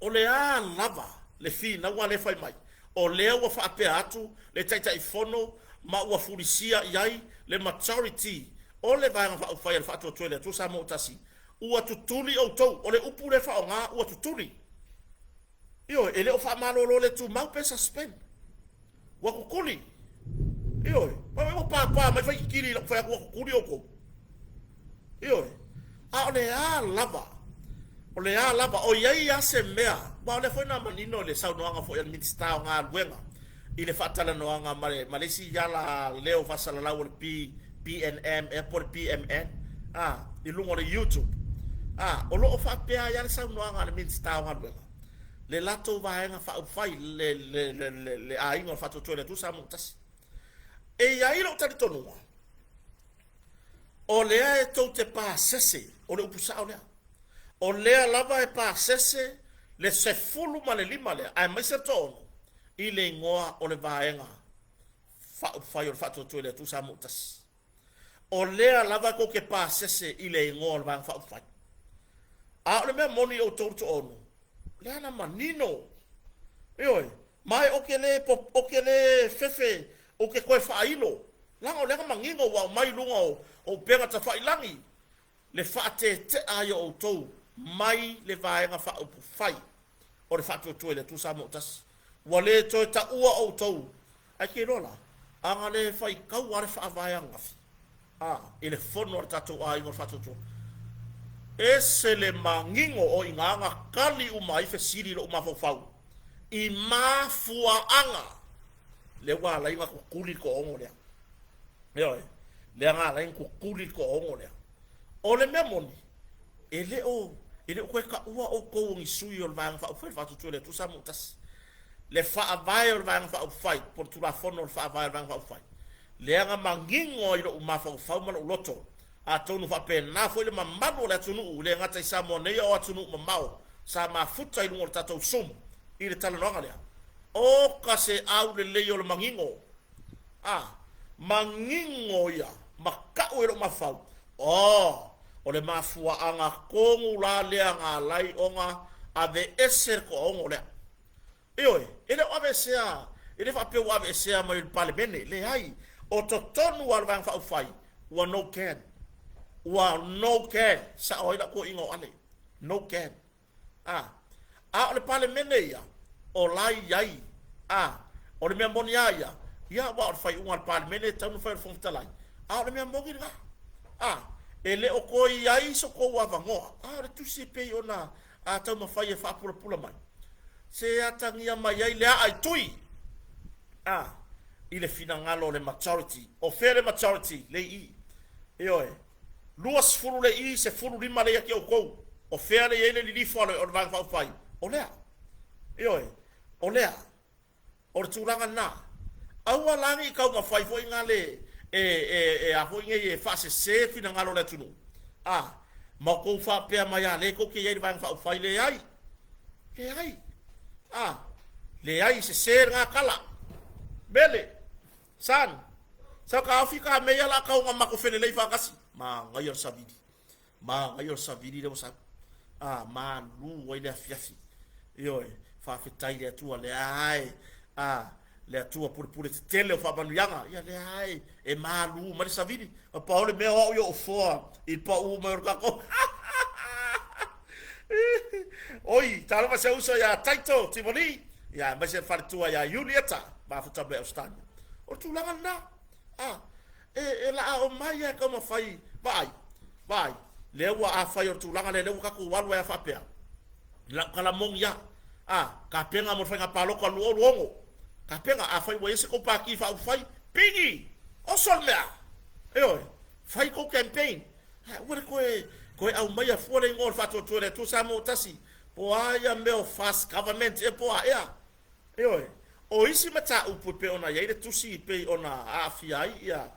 o le a lava le finauga lea e fai mai, o lea ua faapea atu le Taitaifono ma ua fulisia i ai le majority o le Vaega Faaupufai a le Faatuatua i le Atua Samoa ua Tasi, ua tutuli outou. O le upu lea e faaaoga, ua tutuli. Ioe, e le o faamalolo le tumau pe suspend. Ua tutuli. Ioe, fai mai ua papa mai fai titili i lau fai atu ua tutuli outou. Ioe, a o le a lava, o le a lava, o i ai lava se mea, aua o lea foi na manino i le saunoaga foi a le Minisita o Galuega i le faatalanoaga ma le, ma le isi ala leo faasalalau o le P, PNM ea po o le PMN, a, i luga o le YouTube. A, o lo o faapea ai lava le saunoaga a le Minisita o Galuega, le latou Vaega Faaupufai, le, le, le, le, le Aiga o le Faatuatua i le Atua Samoa Tasi. E i ai lou talitonuga, o lea e tou te pasese, o le upu sao lea, o lea lava e pasese le 15 lea, aemaise le toaono, i le igoa o le Vaega Faaupufai o le Faatuatua i le Atua Samoa Tasi. O lea lava tou te pasese i le igoa o le Vaega Faaupufai. A o le mea moni outou le toaono, lea na manino. Ioe, ma e ou te le, ou te le fefe, ou te toe faailo, leaga o lea na manino ua aumai i luga o upega tafailagi le faatetea ai o outou mai le Vaega Faaupufai o le Faatuatua i le Atua Samoa Tasi. Ua le toe taua outou, ae te iloa la, a na le faitau lava le Faavae ananafi, a, i le fono a le tatou aiga o le Faatuatua, ese le manino o i ina na tali uma ai fesili i lou mafaufau i mafuaaga lea ua ala ai ona tutuli le toaono lea. Ioe, lea na ala ai ona tutuli le toaono lea. O le mea moni, e le o, e le o toe taua outou o ni sui o le Vaega Faaupufai o le Faatuatua i le Atua Samoa Tasi. Le Faavae o le Vaega Faaupufai, po o le Tulafono o le Faavae o le Vaega Faaupufai, lea na manino ai lou mafaufau ma lou loto, atonu faapena foi le mamalu o le atunuu, e le gata i Samoa nei a o atunuu mamao sa mafuta i luga o le tatou Zoom i le talanoaga lea. Oka se aulelei o le manino! A, manino ia, makaʻu e lou mafaufau, Oh, o le mafuaaga tonu la lea na ala ai ona aveese le toaono lea. Ioe, e le o aveesea, e le faapea ua aveesea mai le Palemene, leai, o totonu lava o le Vaega Faaupufai, ua no can. Ua no can, sao ai lau toeaina o Ale, no can. A, a o le Palemene ia, o la e i ai, a, o le mea moni a ia, ia aua o le faaiuga a le Palemene e tatau ona fai e le Fofoga Fetalai, a o le mea moni lena, a, e le o toe i ai so tou avanoa, a o le tusi e pei ona a taumafai e faapulapula mai, se atagia mai ai le aa i tui, a, i le finagalo o le majority. O fea le majority? Le i. Ioe. 20 le i, 15 le ia te outou. O fea le i ai le lilifa o le, o le Vaega Faaupufai? O lea. Ioe. O lea. O le tulaga lena. Aua la ne i taumafai foi na le e, e, e a foi nei e faasese finagalo o le atunuu. A, ma outou faapea mai a lea tou te i ai i le Vaega Faaupufai, leai. Leai. A, leai, sese lena tala. Mele, San, sa taofi ka mea la kau nga mako felelei faatasi. Manaia o le savili. Manaia o le savili lea ua sau. A, malu ai le afiafi. Ioe, faafetai i le Atua lea e, a, Le Atua pulepule tetele o faamanuiaga, ia lea lava e, e malu mai le savili. Na pau le mea o au i ou foa i le paʻu mai o le tatou. Oi, talofa se uso ia Taito Tivoli, ia aemaise le faletua ia Iulieta, mafuta mai Ausetalia. O le tulaga lena. A, e, e laa omai lava e taumafai, vaai, vaai, lea ua afai o le tulaga lea, lea ua tatou alu ai lava faapea. Lau tala moni lava, a, tapena mo le faiga palota 2026. Tapena, afai ua i ai se tou pati faaupufai, pigi! Oso le mea! Ioe, fai tou campaign. Ae aua le toe, toe aumaia fua le igoa o le Faatuatua i le Atua Samoa ua Tasi, po o a ia mea o fast government ea po o a ea. Ioe. O isi mataupu e pei ona i ai le tusi e pei ona aafia ai ia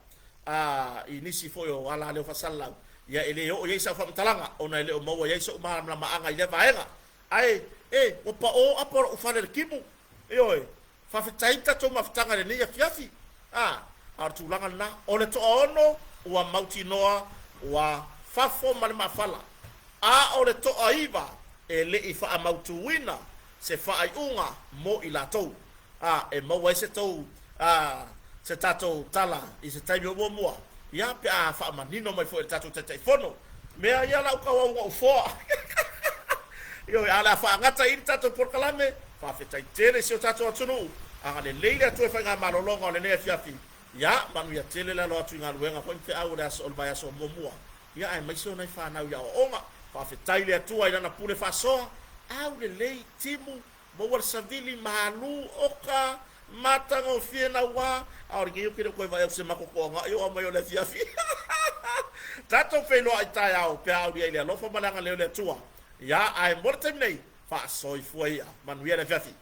a i nisi foi o alaleo faasalalau, ia e le oo i ai sau faamatalaga ona e le o maua i ai so'u malamalamaaga i lea vaega. Ae, e, ua pao apa o lo'u fale i le timu. Ioe. Faafetai le tatou mafutaga i lenei afiafi. A, a o le tulaga lena. O le toaono ua mautinoa ua fafo ma le maafala, a o le toaiva e le i faamautuina se faaiuga mo i latou. A e maua ai se tou, a, se tatou tala i se taimi o muamua, ia, pe a faamanino mai foi e le tatou Taitaifono mea ia la uka au ou foa. Ioe, a o le a faagata i i le tatou polokalame. Faafetai tele i si o tatou atunuu. Agalelei le Atua i faigamalologa o lenei afiafi. Ia, manuia tele le alo atu i galuega foi ma feau o le aso o le vaiaso o muamua. Ia, aemaise o nai fanau i aoaoga. Faafetai i le Atua i Lana pule faasoa. Aulelei, timu, maua le savili, malu, oka, matagofie naua. A o lenei ou te le o toe vaai atu i se matou toaga'i o aumai o le afiafi. Tatou feiloai taeao pe a aulia i le alofa ma le agalelei o le Atua. Ia, ae mo le taimi nei, faasoifua ia. Manuia le afiafi.